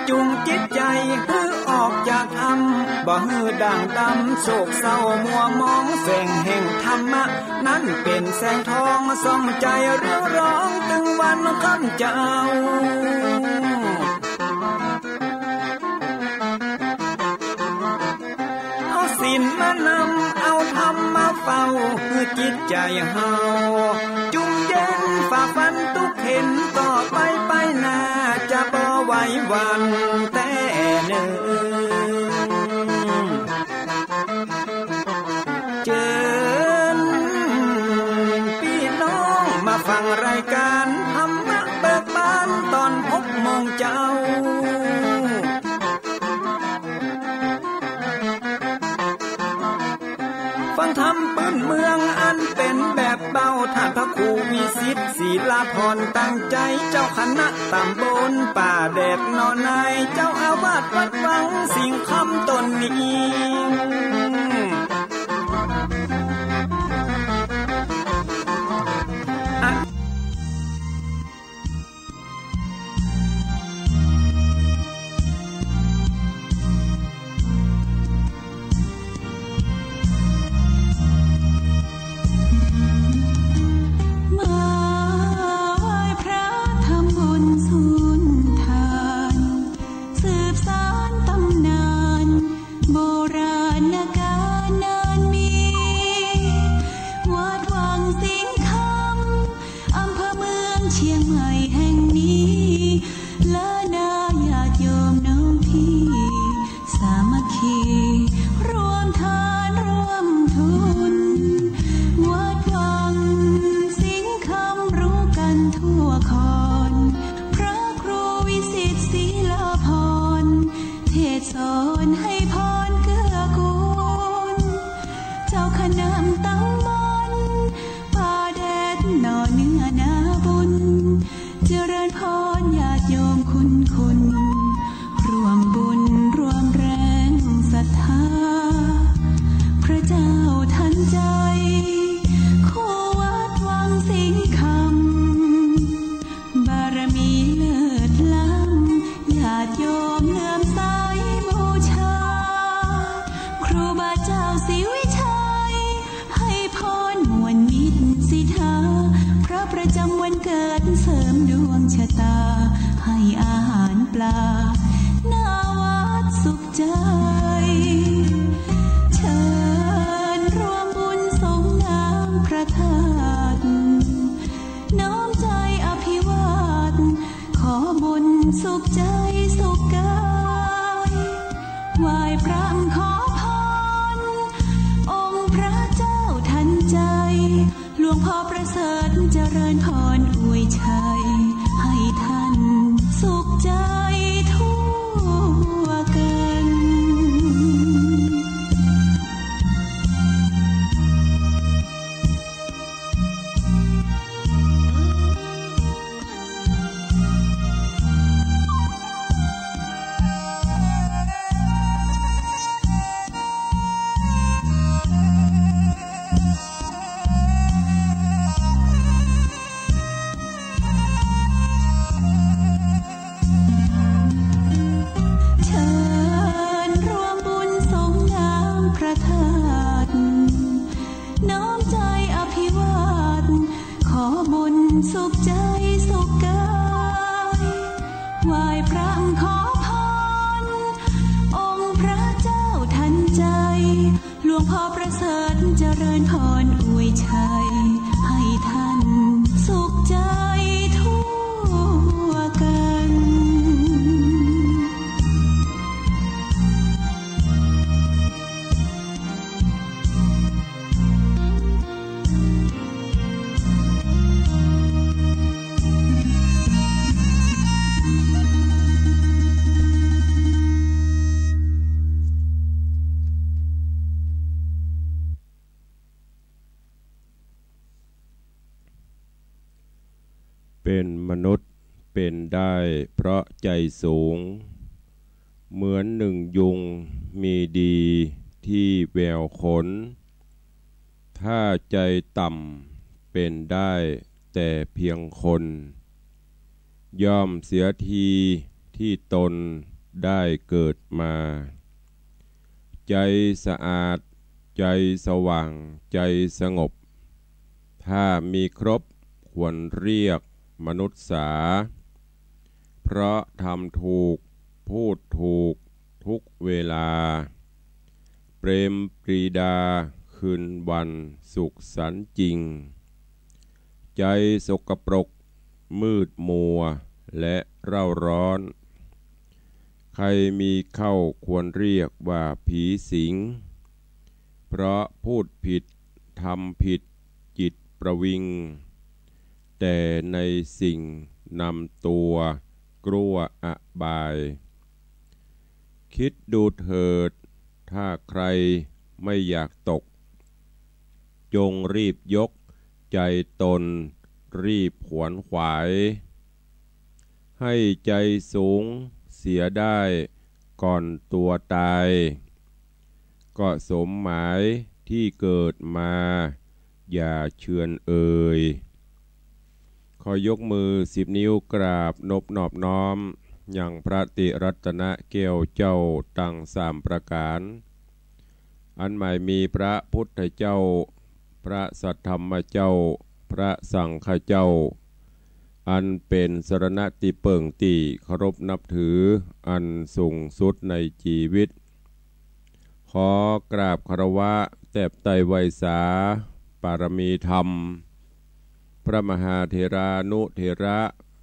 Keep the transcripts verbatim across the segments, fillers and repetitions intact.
จุงจิตใจ๋หื้อออกจากถ้ำ บ่หื้อด่างดำโศกเศร้ามัวหมอง แสงแห่งธรรมะนั้นเป๋นแสงทอง ส่องใจ๋เรืองรอง ตึงวันค่ำเจ้า เอาศีลมานำ เอาธรรมมาเฝ้า หื้อจิตใจ๋เฮาจุ่มเย็น ฝ่าฟันตุ๊กเข็ญ ต่อไปไปหน้า จะบ่ไหวหวั่นแต๊เน่อ เจิญปี้น้องมาฟังรายก๋านธรรมะเบิกบาน ต๋อนหกโมงเจ๊า ฟังธรรมปื้นเมืองอันเป๋นแบบเบา ต้านพระครูวิสิทธิ์ ศิลาภรณ์ ตั้งใจ๋ เจ้าคณะต๋ำบลป่าแดดหนอใน เจ้าอาวาสวัดวังสิงห์คำต๋นนี้ มาไหว้พระทำบุญสุนทาน สืบสานต๋ำนาน โบราณกาลนานมี วัดวังสิงห์คำ อำเภอเมืองเชียงใหม่แห่งนี้ และนาญาติโยมน้องพี่ สามัคคี ร่วมทานร่วมทุน วัดวังสิงห์คำรู้กั๋นทั่วคอน พระครูวิสิทธิ์ศิลาภรณ์ เทศน์สอนให้พรเกื้อกูล เจ้าคณะต๋ำบลป่าแดดหนอเนื้อนาบุญ เจริญพรญาติโยมคุณคน ร่วมบุญร่วมแรงศรัทธา พระเจ้าทันใจ คู่วัดวังสิงห์คำ บารมีเลิศล้ำ ญาติโยมเลื่อมใสบูชา ครูบาเจ้าศรีวิชัย ให้พรม่วนมิตรสิทธา พระประจำวันเกิดเสริมดวงชะตา ให้อาหารปลา หน้าวัดสุขใจ เชิญร่วมบุญสรงน้ำพระธาตุ น้อมใจอภิวาท ขอบุญสุขใจสุขกาย ไหว้พระขอพร องค์พระเจ้าทันใจ หลวงพ่อประเสริฐเจริญพรอวยชัย ให้ท่านสุขใจทั่วกัน เชิญร่วมบุญสรงน้ำพระธาตุ น้อมใจอภิวาท ขอบุญสุขใจสุขกาย ไหว้พระขอพร องค์พระเจ้าทันใจ หลวงพ่อประเสริฐเจริญพรอวยชัย ให้ท่านสุขใจทั่วกัน เป๋นมนุษย์เป๋นได้เพราะใจ๋สูง เหมือนหนึ่งยุงมีดีที่แววขน ถ้าใจ๋ต่ำเป๋นได้แต่เพียงคน ย่อมเสียทีที่ตน ได้เกิดมา ใจ๋สะอาด ใจ๋สว่าง ใจ๋สงบ ถ้ามีครบควรเรียกมนุษย์สา เพราะทำถูก พูดถูกทุกเวลา เปรมปรีดาคืนวันสุขสันต์จริง ใจ๋สกปรก มืดมัว และเร่าร้อน ใครมีเข้าควรเรียกว่าผีสิง เพราะพูดผิด ทำผิด จิตประวิง แต่ในสิ่งนำตัวกลัวอบาย คิดดูเถิด ถ้าใครไม่อยากตก จงรีบยกใจ๋ตน รีบขวนขวาย ให้ใจ๋สูงเสียได้ก่อนตัวตาย ก็สมหมายที่เกิดมา อย่าเชือนเอย ขอยกมือสิบนิ้วกราบนบนอบน้อม ยังพระติรัตนแก้วเจ้าตังสามประก๋าน อันหมายมีพระพุทธเจ้า พระสัทธรรมเจ้า พระสังฆเจ้า อันเป๋นสรณะตี้เปิ้งตี้เคารพนับถืออันสูงสุดในจีวิต ขอกราบคารวะแตบไต้ไหว้สาปารมีธรรม พระมหาเถรานุเถระ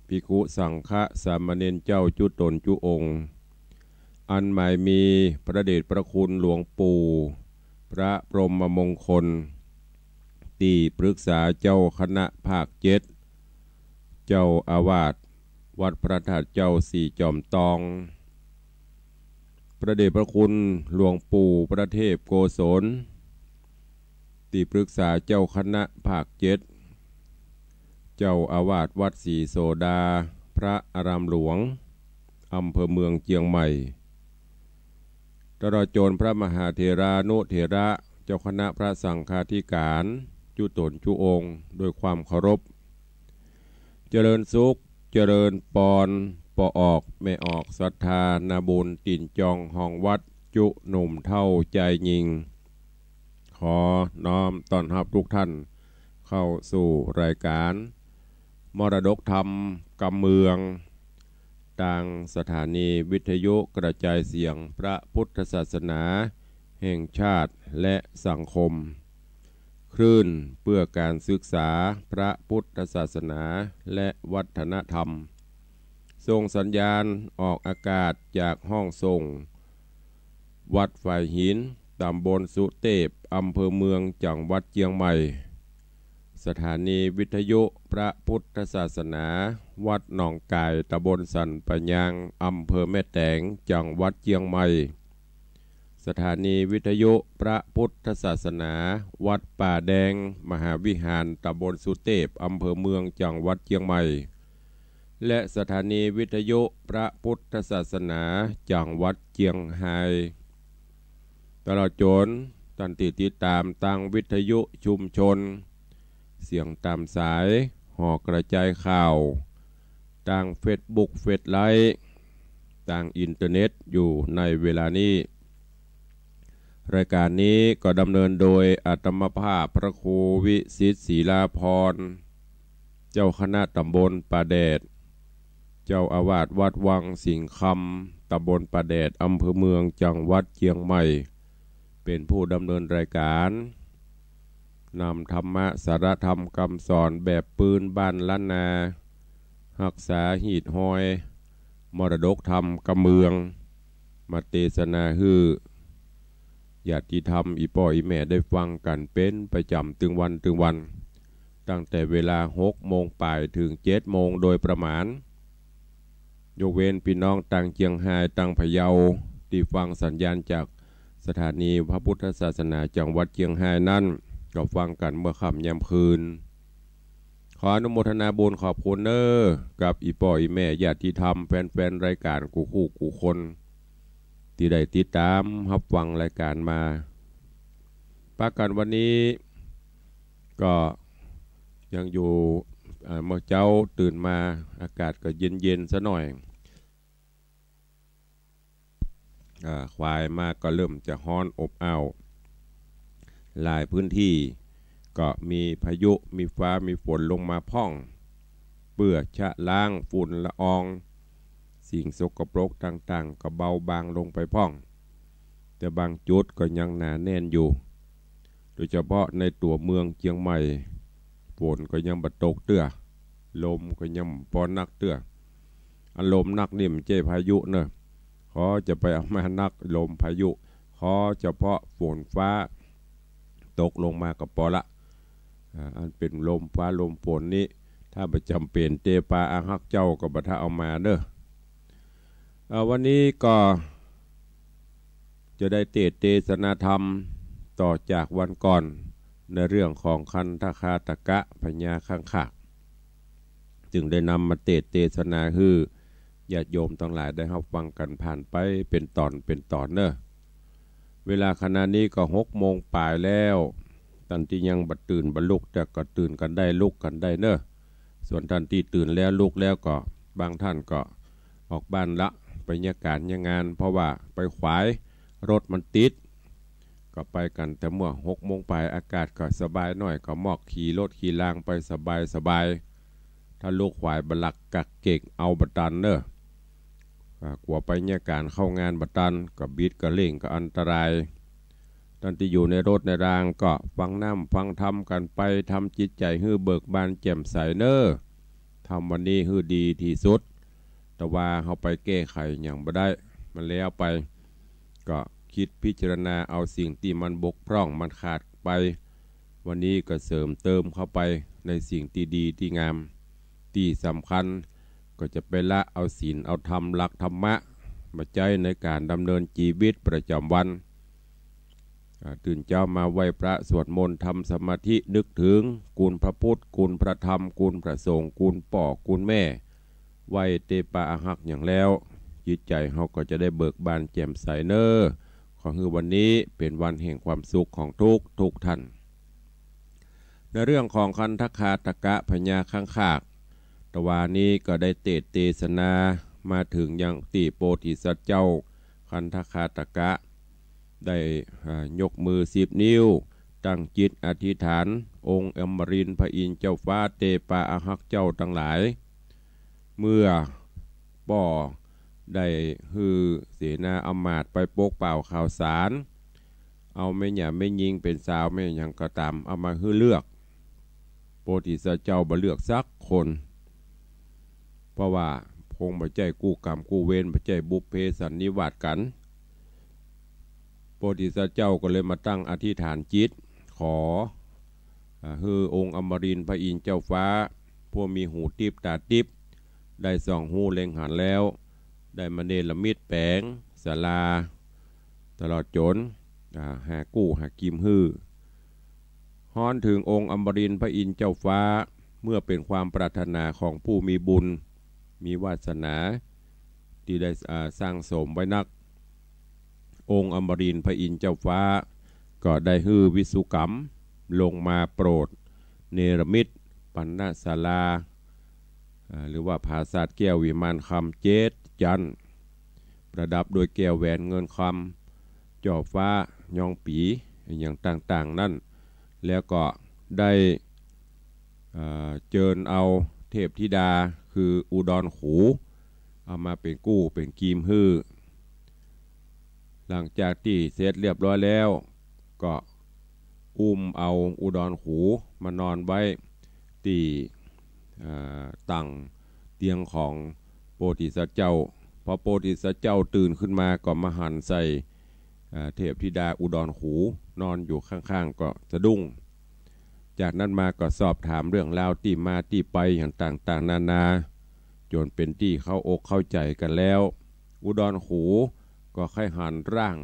ภิกขุสังฆะสามเณรเจ้าจุ๊ต๋นจุ๊องค์ อันหมายมีพระเดชพระคุณหลวงปู่ พระพรหมมงคล ตี้ปรึกษาเจ้าคณะภาคเจ็ด เจ้าอาวาสวัดพระธาตุเจ้าสี่จอมตอง พระเดชพระคุณหลวงปู่พระเทพโกศล ตี้ปรึกษาเจ้าคณะภาคเจ็ด เจ้าอาวาสวัดศรีโสดา พระอารามหลวง อำเภอเมืองเจียงใหม่ ตลอดจ๋นพระมหาเถรานุเถระ เจ้าคณะพระสังฆาธิการ จุ๊ต๋นจุ๊องค์ ด้วยความเคารพ เจริญสุข เจริญปอน ป้อออกแม่ออกศรัทธานาบุญตี๋นจองฮองวัด จุ๊หนุ่มเฒ่าจายญิง ขอน้อมต้อนฮับทุกท่านเข้าสู่รายการ มรดกธรรมกำเมือง ตางสถานีวิทยุกระจายเสียงพระพุทธศาสนาแห่งชาติและสังคม คลื่นเพื่อการศึกษาพระพุทธศาสนาและวัฒนธรรม ส่งสัญญาณออกอากาศจากห้องส่ง วัดฝายหิน ต๋ำบลสุเตพ อำเภอเมือง จังหวัดเจียงใหม่ สถานีวิทยุพระพุทธศาสนา วัดหนองก๋าย ต๋ำบลสันป่ายาง อำเภอแม่แตง จังหวัดเจียงใหม่ สถานีวิทยุพระพุทธศาสนา วัดป่าแดง มหาวิหาร ต๋ำบลสุเตพ อำเภอเมือง จังหวัดเจียงใหม่ และสถานีวิทยุพระพุทธศาสนา จังหวัดเจียงฮาย ตลอดจ๋นต้านตี้ติดต๋ามตางวิทยุชุมชน เสียงต๋ามสาย หอกระจายข่าว ตางเฟซบุ๊ก เฟซไลฟ์ ตางอินเทอร์เน็ตอยู่ในเวลานี้ รายการนี้ก็ดำเนินโดยอาตมาภาพพระครูวิสิทธิ์ ศิลาภรณ์ เจ้าคณะต๋ำบลป่าแดด เจ้าอาวาสวัดวังสิงห์คำ ต๋ำบลป่าแดด อำเภอเมือง จังหวัดเจียงใหม่ เป๋นผู้ดำเนินรายการ นำธรรมะสาระธรรมกำสอนแบบปื้นบ้านล้านนา ฮักษาหีดฮอย มรดกธรรมกำเมือง มาเตสนาหื้อญาติธรรมอี่ป้ออี่แม่ได้ฟังกั๋นเป๋นประจ๋ำตึงวันตึงวัน ตั้งแต่เวลาหกโมงป๋ายเถิงเจ็ดโมงโดยประมาณ ยกเว้นปี้น้องตางเจียงฮาย ตางพะเยา ตี้ฟังสัญญาณจากสถานีพระพุทธศาสนาจังหวัดเจียงฮายนั้น ก็ฟังกั๋นเมื่อค่ำยามคืน ขออนุโมทนาบุญขอบคุณเน้อ กับอี่ป้ออี่แม่ญาติธรรม แฟนๆ รายการกู้คู่กู้คน ตี้ได้ติดต๋ามฮับฟังรายการมา ปะกั๋นวันนี้ก็ยังอยู่ เอ่อ เมื่อเจ๊าตื่นมาอากาศก็เย็นๆ ซะหน่อย อ่า ขวายมาก็เริ่มจะฮ้อนอบอ้าว หลายพื้นตี้ก็มีพายุ มีฟ้า มีฝนลงมาพ่อง เปื้อชะล้างฝุ่นละออง สิ่งสกปรกต่างๆ ก็เบาบางลงไปพ่อง แต่บางจุดก็ยังหนาแน่นอยู่ โดยเฉพาะในตั๋วเมืองเจียงใหม่ ฝนก็ยังบ่ตกเตื้อ ลมก็ยังบ่ปอนักเตื้อ อันลมนักนี่มันบ่ใจ้พายุเน่อ ขอจะไปเอามานักลมพายุ ขอเฉพาะฝนฟ้าตกลงมาก็ปอละ อ่า อันเป๋นลมฟ้าลมฝนนี้ ถ้าบ่จ๋ำเป๋น เตปาอาฮักเจ้าก็บ่ถ้าเอามาเน่อ อ่า วันนี้ก็จะได้เตสน์เตสนาธรรมต่อจากวันก่อน ในเรื่องของคันธคาตกะพญาคังคาก จึงได้นำมาเตสน์เตสนาหื้อญาติโยมตังหลายได้ฮับฟังกั๋นผ่านไปเป๋นต๋อนเป๋นต๋อนเน่อ เวลาขณะนี้ก็หกโมงป๋ายแล้ว ต้านตี้ยังบ่ตื่นบ่ลุกแต่ก็ตื่นกั๋นได้ลุกกั๋นได้เน่อ ส่วนต้านตี้ตื่นแล้วลุกแล้วก็บางต้านก็ออกบ้านละ ไปเยียะก๋านเยียะงาน เพราะว่าไปขวาย รถมันติด ก็ไปกั๋นแต่เมื่อหกโมงป๋าย อากาศก็สบายหน้อย ก็มอกขี่รถขี่รางไปสบายสบาย ถ้าลุกขวายบ่าลักกักเก็กเอาบ่ตันเน่อ อ่า กั๋วไปเยียะก๋านเข้างานบ่ตัน ก็บิดก็เร่งก็อันตราย ต้านตี้อยู่ในรถในรางก็ฟังน้ำฟังธรรมกั๋นไป ทำจิตใจ๋หื้อเบิกบานแจ่มใสเน่อ ทำวันนี้หื้อดีตี้สุด แต่ว่าเฮาไปแก้ไขหยังบ่ได้ มันแล้วไป ก็กึ๊ดพิจารณาเอาสิ่งตี้มันบกพร่องมันขาดไป วันนี้ก็เสริมเติมเข้าไปในสิ่งตี้ดีตี้งาม ตี้สำคัญก็จะไปละเอาศีลเอาธรรมหลักธรรมะมาใจ๊ในก๋านดำเนินจีวิตประจ๋ำวัน อ่า ตื่นเจ๊ามาไหว้พระสวดมนต์ทำสมาธินึกเถิงกุณพระพุทธ กุณพระธรรม กุณพระสงฆ์ กุณป้อ กุณแม่ ไหว้เตปาอาฮักหยังแล้ว จิตใจ๋เฮาก็จะได้เบิกบานแจ่มใสเน่อ ขอหื้อวันนี้เป๋นวันแห่งความสุขของทุกทุกต้าน ในเรื่องของคันธคาตกะพญาคังคาก ตะวานี้ก็ได้เตสน์เตสนามาเถิงยังตี้โปธิสัตว์เจ้าคันธคาตกะ ได้ อ่า ยกมือสิบนิ้ว ตั้งจิตอธิษฐาน องค์อมรินทร์พระอินทร์เจ้าฟ้า เตปาอาฮักเจ้าตังหลาย เมื่อป้อได้หื้อเสนาอำมาตย์ไปปกเป๋าข่าวสาร เอาแม่หญ้าแม่ญิงเป๋นสาวแม่หยังก็ต๋าม เอามาหื้อเลือก โปธิสัตว์เจ้าบ่เลือกสักคน เพราะว่าพงบ่ใจ้กู้กรรมกู้เวร บ่ใจ้บุพเพสันนิวาสกั๋น โปธิสัตว์เจ้าก็เลยมาตั้งอธิษฐานจิต ขอ อ่า หื้อองค์อมรินทร์พระอินทร์เจ้าฟ้า ผู้มีหูติ๊บต๋าติ๊บ ได้ส่องฮู้เล็งหันแล้ว ได้มาเนรมิตแป๋งศาลา ตลอดจ๋น อ่า หากู้หากิมหื้อ ฮ้อนเถิงองค์อมรินทร์พระอินทร์เจ้าฟ้า เมื่อเป๋นความปรารถนาของผู้มีบุญ มีวาสนา ตี้ได้ อ่า สั่งสมไว้นัก องค์อมรินทร์พระอินทร์เจ้าฟ้า ก็ได้หื้อวิศวกรรมลงมาโปรดเนรมิตปัณณศาลา อ่า หรือว่าผาสาทแก้ววิมานคำเจ็ดจั๊น ประดับด้วยแก้วแหวนเงินคำ จ่อฟ้ายองปี๋ อย่างต่างๆ นั้น แล้วก็ได้ เอ่อ เจิญเอาเทพธิดา คืออุดรขู เอามาเป๋นกู้เป๋นกิมหื้อ หลังจากตี้เสร็จเรียบร้อยแล้ว ก็อุ้มเอาอุดรขูมานอนไว้ตี้ เอ่อ ตังเตียงของโปธิสัตว์เจ้า พอโปธิสัตว์เจ้าตื่นขึ้นมาก็มาหันใส่ เอ่อ เทพธิดาอุดรขูนอนอยู่ข้างๆ ก็สะดุ้ง จากนั้นมาก็สอบถามเรื่องราวตี้มาตี้ไปอย่างต่างๆ นานา จ๋นเป๋นตี้เข้าอกเข้าใจ๋กั๋นแล้ว อุดรขูก็ใค่หันร่าง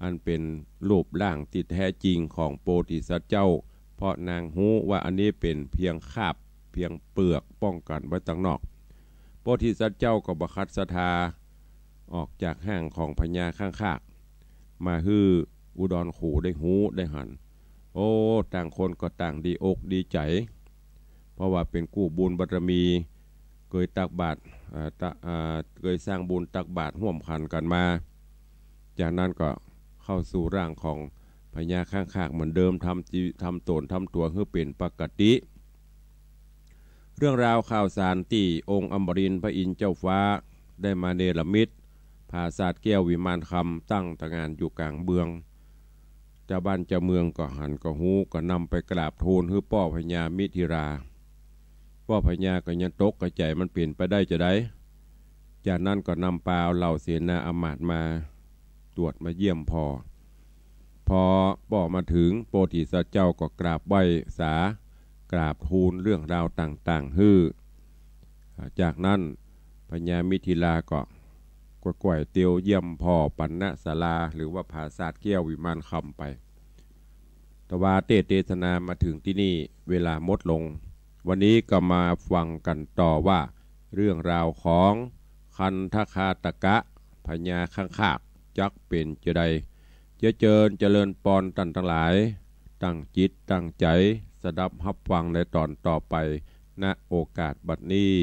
อันเป๋นรูปร่างตี้แท้จริงของโปธิสัตว์เจ้า เพราะนางฮู้ว่าอันนี้เป๋นเพียงคราบเพียงเปลือกป้องกั๋นไว้ตังนอก โปธิสัตว์เจ้าก็บ่ขัดศรัทธา ออกจากฮ่างของพญาคังคาก มาหื้ออุดรขูได้ฮู้ได้หัน โอ้ ต่างคนก็ต่างดีอกดีใจ๋ เพราะว่าเป๋นกู้บุญบารมี เกยตักบาตร อ่า ตะ อ่า เกยสร้างบุญตักบาตรฮ่วมขันกั๋นมา จากนั้นก็เข้าสู่ร่างของพญาข้างคากเหมือนเดิม ทำจิ- ทำต๋นทำตั๋วหื้อเป๋นปกติ เรื่องราวข่าวสารตี้องค์อมรินทร์พระอินทร์เจ้าฟ้าได้มาเนรมิตผาสาทแก้ววิมานคำตั้งตางานอยู่ก๋างเมือง จาวบ้านจาวเมืองก็หันก็ฮู้ ก็นำไปกราบทูลหื้อป้อพญามิถิรา ป้อพญาก็ยังตกกระใจ๋ มันเป๋นไปได้จาใด จากนั้นก็นำปาเอาเหล่าเสนาอำมาตย์มาตรวจมาเยี่ยมป้อ พอป้อมาเถิง โพธิสัตว์เจ้าก็กราบไหว้สา กราบทูลเรื่องราวต่างๆ หื้อ จากนั้นพญามิถิราก็ ก็ก้อยเตียวเยี่ยมป้อปัณณศาลา หรือว่าผาสาทแก้ววิมานคำไป ตวาเตศน์เตสนามาเถิงตี้นี่ เวลาหมดลง วันนี้ก็มาฟังกั๋นต่อว่า เรื่องราวของคันธคาตกะ พญาข้างคาก จักเป๋นจาใด จะเจิญเจริญปอนต้านตังหลาย ตั้งจิตตั้งใจ๋สดับฮับฟังในต๋อนต่อไป ณ โอกาสบัดนี้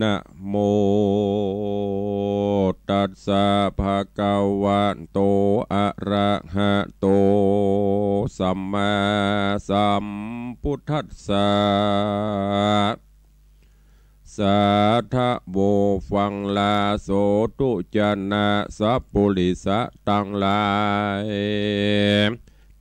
นะโม ตัสสะ ภะคะวะโต อะระหะโต สัมมาสัมพุทธัสสะ สาธะโว ฟังลาโส ตุจนะสัปปุริสะตังหลาย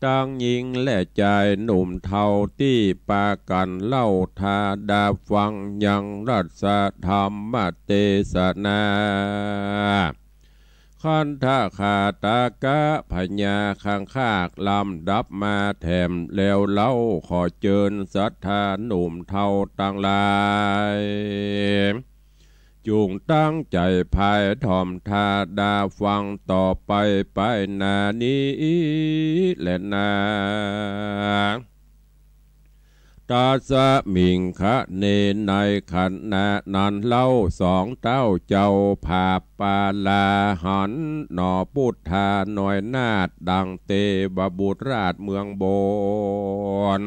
ตังญิงและจายหนุ่มเฒ่าตี้ปากั๋นเล่าถาดาฟังยังรัตถธรรมเตสนา คันธคาตกะพญาคังคากลำดับมาแถมแล้วเล่า ขอเจิญศรัทธาหนุ่มเฒ่าตังหลาย จุ่งตั้งใจ๋ใฝ่ถ่อมถาดาฟังต่อไปไปหน้านี้แลนา ตัสสมิงคะเน ในขณะนั้นเล่า สองเต้าเจ้าผาปาลาหันหนอปุทธาน้อยนาถดังเตวบุตรราชเมืองบน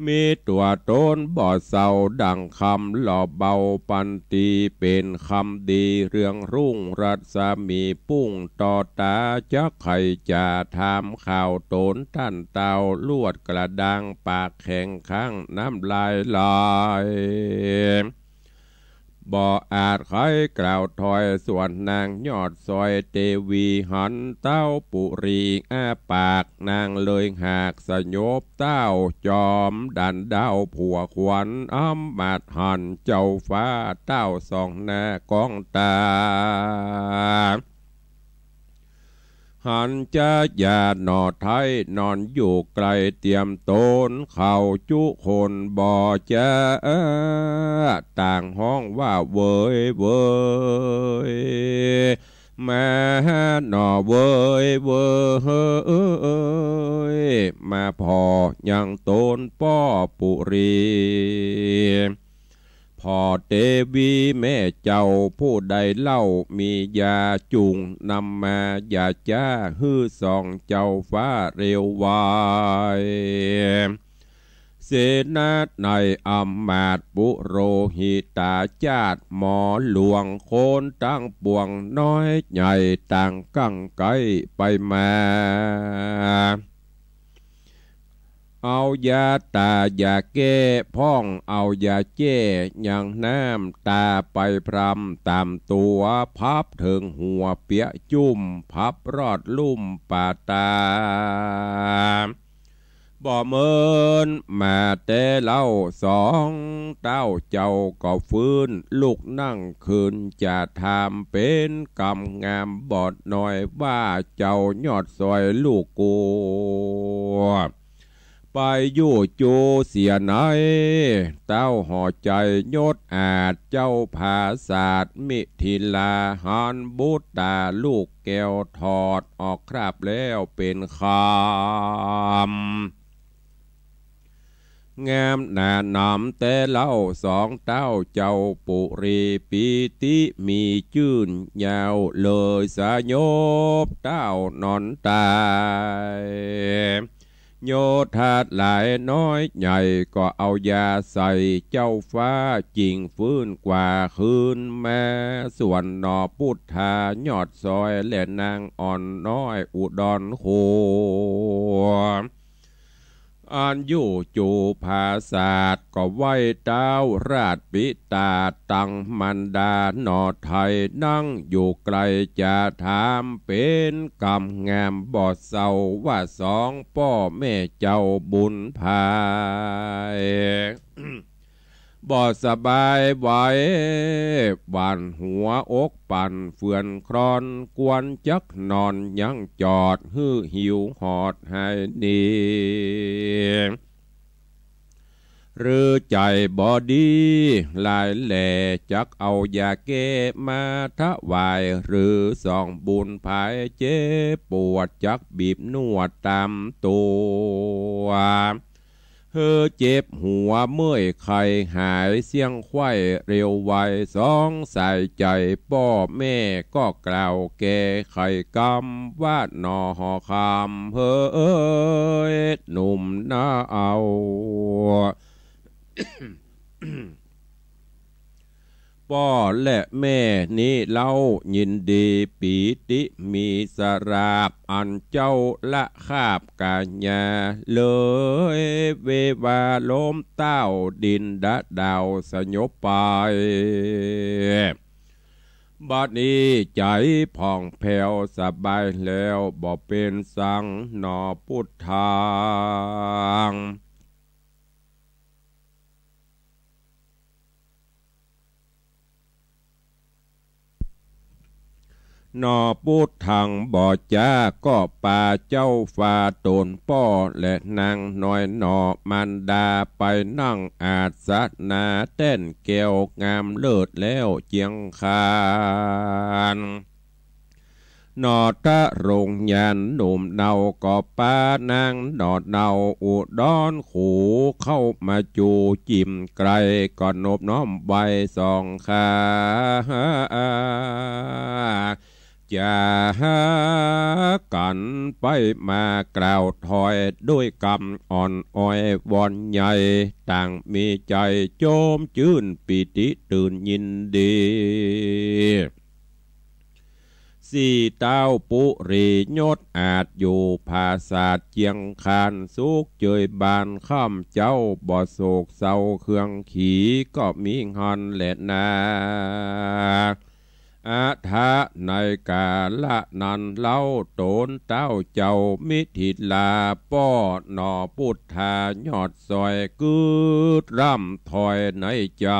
มีตั๋วต๋นบ่เศร้าดังคำหล่อเบาปันตี เป๋นคำดีเรืองรุ่งรัศมีปุ้งต่อต๋า จักใค่จะถามข่าวต๋น ต้านเต้าลวดกระด้างปากแข็ง คั้งน้ำลายไหล บ่อาจใค่กล่าวถ้อย ส่วนนางยอดซอยเตวีหันเต้าปุรีอ้าปาก นางเลยหากสยบเต้าจอมดันเด้าผัวขวัญอำมาตย์หันเจ้าฟ้าเต้าสองหน้าก้องต๋า หันจะอย่าหน่อไท้นอนอยู่ไกลเตียมต๋น เขาจุคนบ่จะต่างฮ้องว่าเวยเวย มาหน่อเวยเวย มาผ่อยังต๋นป้อปุรี ผ่อเตวีแม่เจ้าผู้ใดเล่า มียาจุ่งนำมาอย่าจ๊า หื้อสองเจ้าฟ้าเร็วไว เสนาในอำมาตย์ปุโรหิตาจาติ หมอหลวงคนตังปวงน้อยใหญ่ต่างกังใก้ไปมา เอายาต๋ายาแก้พ่อง เอายาแจ้ยังน้ำต๋าไปพรำต๋ามตั๋ว พับเถิงหัวเปียะจุ่ม พับรอดลุ่มป่าต๋า บ่เมินมาแต่เล่า สองเต้าเจ้าก็ฟื้นลุกนั่งขึ้น จะถามเป๋นกำงามบ่น้อยว่า เจ้ายอดซอยลูกกู ไปอยู่จูเสียไหน เต้าหอใจ๋ยศอาจ เจ้าผาสาทมิถิลา หันบุตต๋าลูกแก้วถอดออกคราบแล้วเป๋นคำ งามหนาหนำแต่เล่า สองเต้าเจ้าปุรี ปีติมีจื้นยาว เลยสยบเต้านอนต๋าย โยธาหลายน้อยใหญ่ก็เอายาใส่ เจ้าฟ้าจิ่งฟื้นกว่าคืนมา ส่วนหน่อปุทธายอดซอยและนางอ่อนน้อยอุดรโข อันอยู่จู๋ผาสาทก็ไหว้เต๊าราชปิตาตังมารดาหน่อไทย นั่งอยู่ไกลจะถามเป๋นกำงามบ่เศร้า ว่าสองป้อแม่เจ้าบุญภาย บ่สบายไหว หวั่นหัวอกปั่นเฟื่อนคลอน กวนจักนอนยังจอด หื้อหิวหอดหายหนี หรือใจ๋บ่ดีหลายแหล่ จักเอายาแก้มาถวาย หรือสองบุญภายเจ็บปวด จักบีบนวดต๋ามตั๋ว หื้อเจ็บหัวเมื่อยไข้หายเสี้ยงไขว้เร็วไว สองสายใจ๋ป้อแม่ก็กล่าวแก้ไขกำ ว่าหน่อหอคำเฮยหนุ่มนาเอา ป้อและแม่นี้เล่ายินดี ปีติมีสราบ อันเจ้าละคาบกายา เลยเววาลมเต้า ดินดะดาวสยบไป บัดนี้ใจ๋ผ่องแผ้วสบายแล้ว บ่เป๋นสังหน่อปุทธัง หน่อปุทธังบ่จ๊า ก็ปาเจ้าฟ้าต๋นป้อและนางน้อยหน่อมารดา ไปนั่งอาสนะแต้นแก้วงามเลิศแล้วเจียงคาน หน่อทะโรงญาณหนุ่มเนาก็ปานางหน่อเนาอุดรขูเข้ามาจู๋จิ่มใก้ ก็นบน้อมไหว้สองข้า จ๋ากั๋นไปมากล่าวถอย ด้วยกำอ่อนอ้อยวอนใหญ่ ต่างมีใจ๋โจมจื้นปีติตื่นยินดี สี่เต๊าปุริยศอาจอยู่ผาสาทเจียงคาน สุขเจยบานค่ำเจ๊า บ่โศกเศร้าเครื่องขี ก็มีหั้นแลนา อะถะในกาละนั้นเล่า ต๋นเต๊าเจ้ามิถิลา ป้อหน่อปุทธายอดซอย กึ๊ดร่ำถ้อยในใจ๋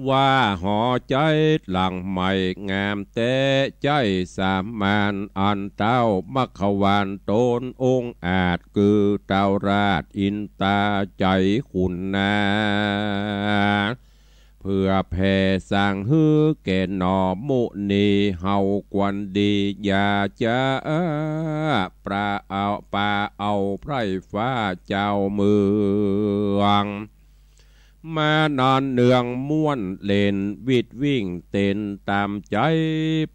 ว่าหอใจ๋หลังใหม่งามแต๊ ใจ๊สามานอันเต๊ามัคควานต๋นองค์อาจ คือเต๊าราชอินตาใจ๋ขุนนา เผื่อแผ่สร้างหื้อแก่หน่อมุนี เฮาควรดีอย่าจ๊า ปาเอา ปาเอาไพร่ฟ้าเจ้าเมือง มานอนเนืองม่วนเล่นวิดวิ่งเต้นต๋ามใจ๋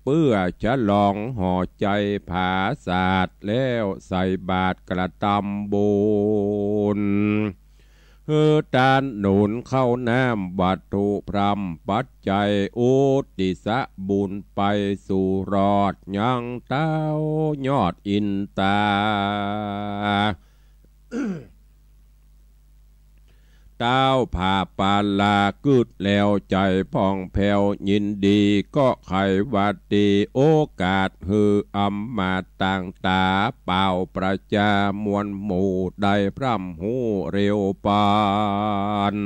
เปื้อฉลองหอใจ๋ผาสาท แล้วใส่บาตรกระตำบุญ หื้อตานหนุนข้าวน้ำวัตถุพร่ำปัจจัย อุทิศบุญไปสู่รอดยังเต๊ายอดอินตา เต๊าผาปาลากึ๊ดแล้วใจ๋ผ่องแผ้วยินดี ก็ใค่ว่าดีโอกาสหื้ออำมาตย์ต่างต๋า เป่าประจามวลหมู่ได้พร่ำฮู้เร็วปาน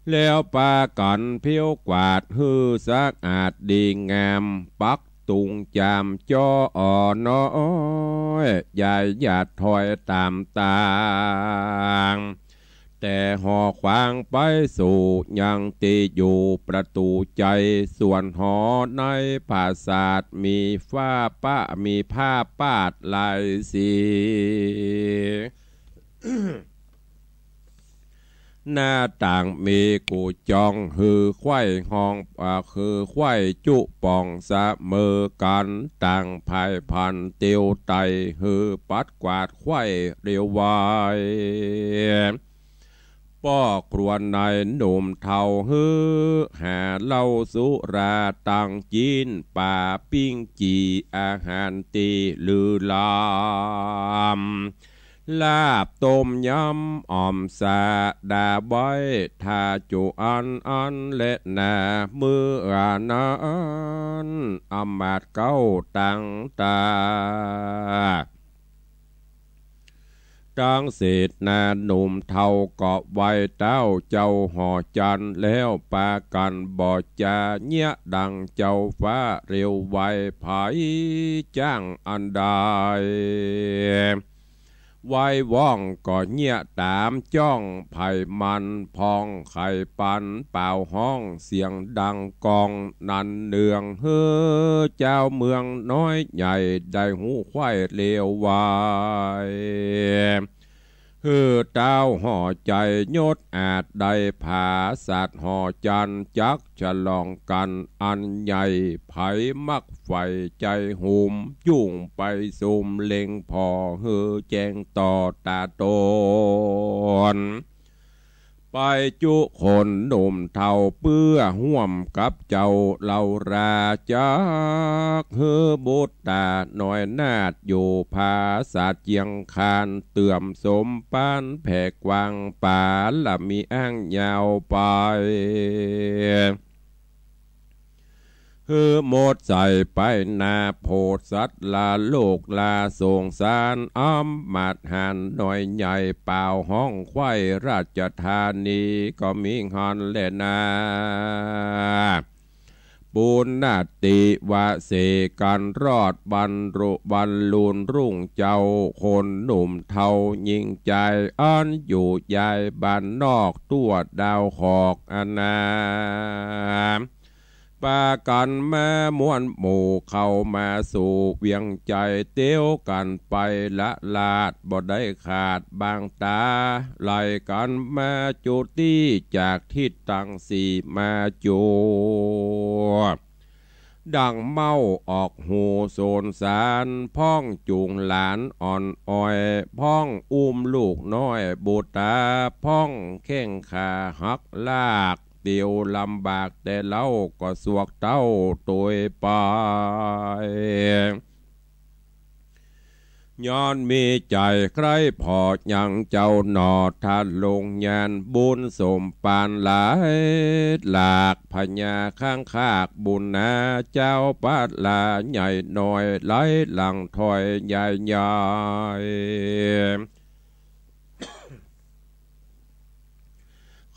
แล้วปากั๋นผิวกวาดหื้อสะอาดดีงาม ปักตุงจามจ้ออ่อน้อย ยายหยาดถ้อยต๋ามต่าง แต่หอขวางไปสู่ยังตี้อยู่ประตู๋ใจ๋ ส่วนหอในผาสาทมีฝ้าปะ มีผ้าปาดลายสี เ หน้าต่างมีกู้จ้อง หื้อไขว้ห้อง อ่า หื้อไขว้จุป่องเสมอกั๋น ต่างผายผันเตียวไต่ หื้อปัดกวาดไขว้เรียวไว ป้อครัวนายหนุ่มเฒ่า หื้อหาเหล้าสุราตังกิ๋น ป๋าปิ้งจี่ อาหารตี้ลือลำ ลาบต้มยำอ่อมสะดาใบ้ ถ้าจุอันอันแลนา เมื่อนั้นอำมาตย์เก๊าตังต๋า ตังเสนาหนุ่มเฒ่าก็ไหว้เต๊าเจ้าห่อจันทร์ แล้วปากั๋นบ่จาเยียะดังเจ้าฟ้าเรียวไว ใผจ้างอันใด ไหว้ว่องก็เยียะต๋ามจ้อง ใผมันผ่องใค่ปันเป่าฮ้องเสียงดังก้อง นันเนืองหื้อจาวเมืองน้อยใหญ่ ได้ฮู้ไขว้เรียวไว หื้อเต๊าห่อใจ๋ยศอาจ ได้ผาสัตว์ห่อจันทร์ จักฉลองกั๋นอันใหญ่ ใผมักใฝ่ใจ๋หุม จุ่งไปสุมเล็งผ่อ หื้อแจ้งต่อต๋าต๋น ไปจุคนหนุ่มเฒ่า เปื้อฮ่วมกับเจ้าเหล่ารา จักหื้อบุตรต๋าน้อยนาฏ อยู่ผาสัตว์เจียงคาน เตื่อมสมปานแผ่กว้าง ปาระมีอ้างยาวไป หื้อหมดใสไปนาโผดสัตว์ลาโลกลาสงสาร อำมาตย์หาญน้อยใหญ่ เป่าฮ้องไขว้ราชธานี ก็มีหั้นแลนา ปุณณติวเสกั๋นรอด บรรลุบรรลุนรุ่งเจ้า คนหนุ่มเฒ่ายิ่งใจ๋ อันอยู่ย้ายบ้านนอก ตั้วดาวขอกอนา ปากั๋นมาม่วนหมู่ เข้ามาสู่เวียงใจ๋ เตียวกั๋นไปละลาด บ่ได้ขาดบางต๋า ไหลกั๋นมาจุตี้ จากทิศตังสี่มาจุ ดังเม้าออกหูสนสาร พ้องจูงหลานอ่อนอ่อย พ้องอุ้มลูกน้อยบุตรา พ้องแข้งขาหักลาก เตียวลำบากแต่เล้า ก็สวกเต้าตวยไป ย้อนมีใจ๋ใคร่ผ่อยังเจ้าหน่อ ถ้าลงยานบุญสมปานหลายหลาก พญาข้างคากบุญนา เจ้าปาดลาใหญ่น้อย ไหลหลังถอยยายยาย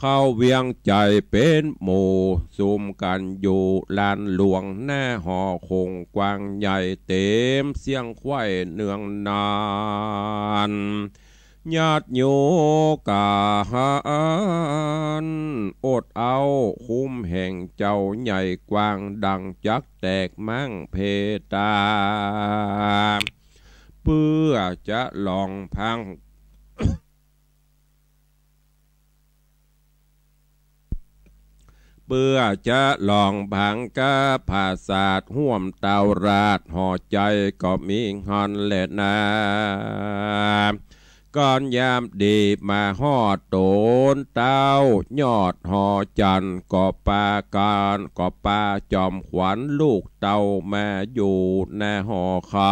เข้าเวียงใจ๋เป๋นหมู่ สุมกั๋นอยู่ลานหลวง หน้าหอคงกว้างใหญ่ เต๋มเสี้ยงไขว้เนืองนาน ญาติโยกาหารอดเอา คุ้มแห่งเจ้าใหญ่กว้าง ดังจักแตกมั่งเพตา เปื้อจะลองพัง เปื้อจะลองพังกาผาสาทฮ่วมเต้าราช ห่อใจ๋ก็มีหั้นแลนา ก่อนยามดีมาฮอดต๋นเต้ายอดหอจันทร์ ก็ปากั๋น ก็ปาจอมขวัญลูกเต้า มาอยู่หน้าหอคำ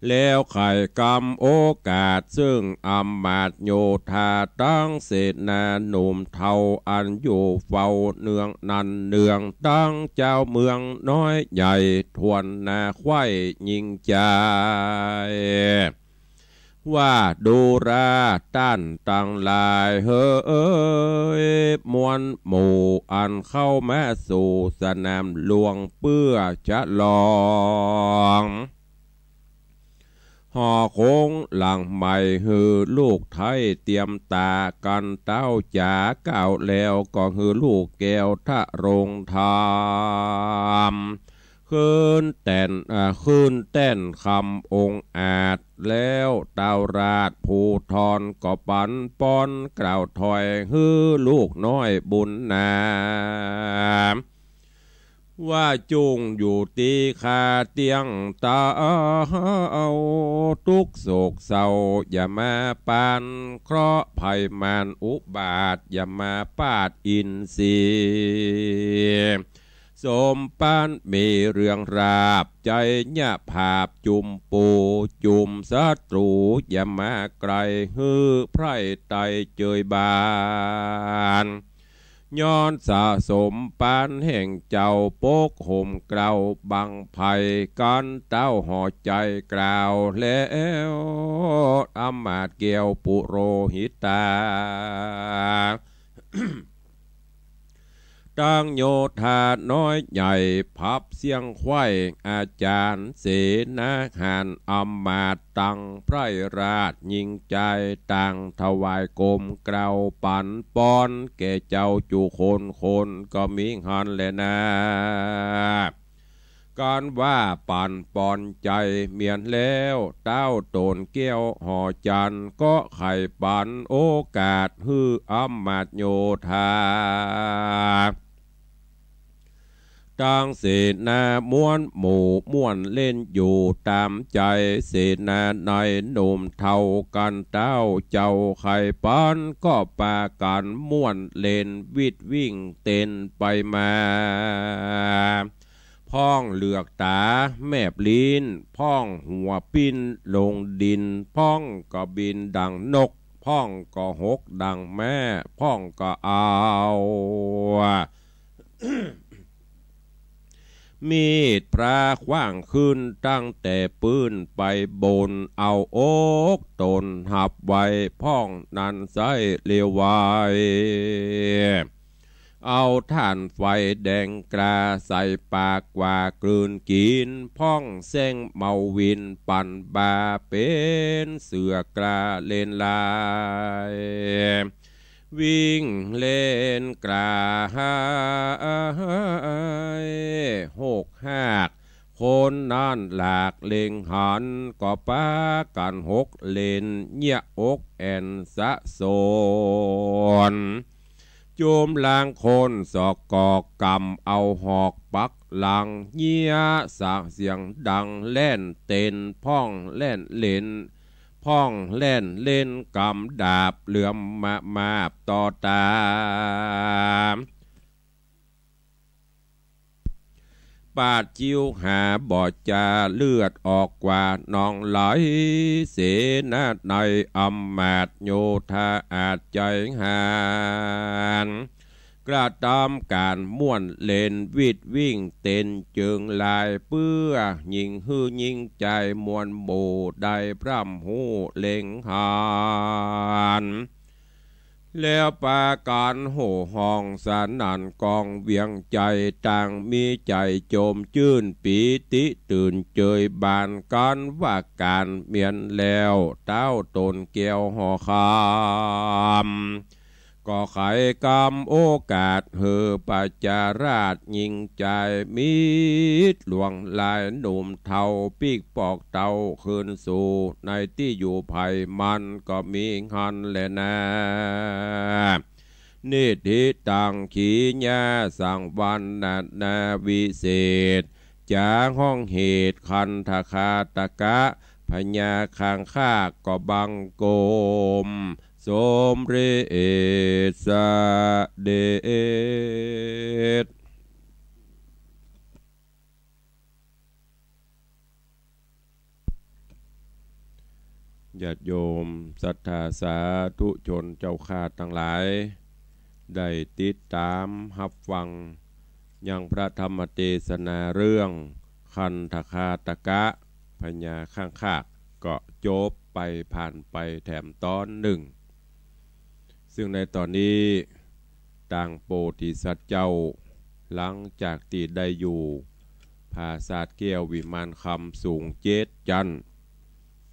แล้วใค่กำโอกาส ซึ่งอำมาตย์โยธาตังเสนาหนุ่มเฒ่า อันอยู่เฝ้าเนืองนันเนือง ตังจาวเมืองน้อยใหญ่ ถ้วนหน้าไขว้ยิ่งใจ๋ ว่าดูราต้านตังหลายเหย มวลหมู่อันเข้ามาสู่สนามหลวง เปื้อจะลอง หอคงหลังใหม่ หื้อลูกไท้เตรียมต๋ากั๋น เต้าจ๋าก้าวแล้ว ก็หื้อลูกแก้วทะรงธรรม ขึ้นแต้น อ่า ขึ้นแต้นคำองอาจ แล้วเต้าราชภูธรก็ปั๋นปอนกล่าวถอยหื้อลูกน้อยบุญนา ว่าจุ่งอยู่ตี้ข้าเตี้ยงเต้า ตุ๊กข์โศกเศร้าอย่ามาปาน เคราะห์ภัยมารอุบาทอย่ามาปาดอินทรีย์ สมปานมีเรื่องราบ ใจ๋เยียะผาบจุ่มปู่จุ่มศัตรู อย่ามาใก้หื้อไพร่ไตเจยบาน ย้อนสะสมปานแห่งเจ้าปกห่มเกล้าบังไพร กันเต้าห่อใจ๋กล่าวแล้ว อำมาตย์แก้วปุโรหิตา ตังโยธาน้อยใหญ่ พับเสี้ยงไขว้อาจารย์ เสนาหารอำมาตย์ตังไพร่ราชยิ่งใจ๋ ต่างถวายกรมเกล้าปั๋นปอน แก่เจ้าจุคนคนก็มีหั้นแลนา กันว่าปั๋นปอนใจ๋เมียนแล้ว เต้าโตนแก้วหอจันทร์ ก็ใค่ปั๋นโอกาสหื้ออำมาตย์โยธา ตังเสนาม้วนหมู่ม่วนเล่นอยู่ต๋ามใจ๋ เสนาในหนุ่มเฒ่ากันเต้าเจ้าใค่ปั๋น ก็ปากั๋นม่วนเล่นวิดวิ่งเต้นไปมา พ่องเหลือกต๋าแมบลิ้น พ่องหัวปิ้นลงดิน พ่องก็บินดังนก พ่องก็หกดังแม้ พ่องก็เอา มีดพระขว้างขึ้นตั้งแต่ปื้นไปบน เอาอกตนหับไว้ พ่องนั้นไส้เลวไว เอาถ่านไฟแดงกล้าใส่ปากกว่ากลืนกิ๋น พ่องแส้งเมาวินปั่นบ่าเป๋นเสือกล้าเล่นลาย วิ่งเล่นกระหายหกฮาก คนนั้นหลากเล็งหัน ก็ปากั๋นหกเล่นเยียะอกแอ่นสะสน จุมลางคนสอกกอกกำเอาหอกปักหลัง เยียะสะเสียงดังแล่นเต้น พ่องแล่นเล่น พ่องแล่นเล่นกำดาบเหลือมมาบต่อต๋า ปาดคิ้วหาบ่จาเลือดออกกว่านองไหล เสนาในอำมาตย์โยธาอาจใจ๋หาญ กระตำก๋านม่วนเล่นวิดวิ่งเต้นเจิงลาย เปื้อยิ่งหื้อยิ่งใจ๋มวลหมู่ได้พร่ำฮู้เล็งหัน แล้วปากั๋นโห่ฮ้องสนั่นก้องเวียงใจ๋ ต่างมีใจ๋โจมจื้นปีติตื่นเจิยบานกั๋น ว่าก๋านเมียนแล้วเต้าโตนแก้วหอคำ ก็ใค่กำโอกาสหื้อประชาราษฎร์ยิ่งใจ๋ มิตรหลวงหลายหนุ่มเฒ่าปิ๊กปอกเต้าคืนสู่ในตี้อยู่ใผมันก็มีหั้นแลนา นิทธิตังขีญาสังวรรณนาวิเศษ จ๋าฮ้องเหตุคันธคาตกะ พญาคังคากก็บังคม สมเร็จเสด็จ ญาติโยมศรัทธาสาธุชนเจ้าข้าตังหลาย ได้ติดต๋ามฮับฟังยังพระธรรมเตสนาเรื่องคันธคาตกะ พญาคังคาก ก็จบไปผ่านไปแถมต๋อนนึ่ง ซึ่งในต๋อนนี้ ตางโพธิสัตว์เจ้า หลังจากตี้ได้อยู่ผาสาทแก้ววิมานคำสูงเจ็ดจั๊น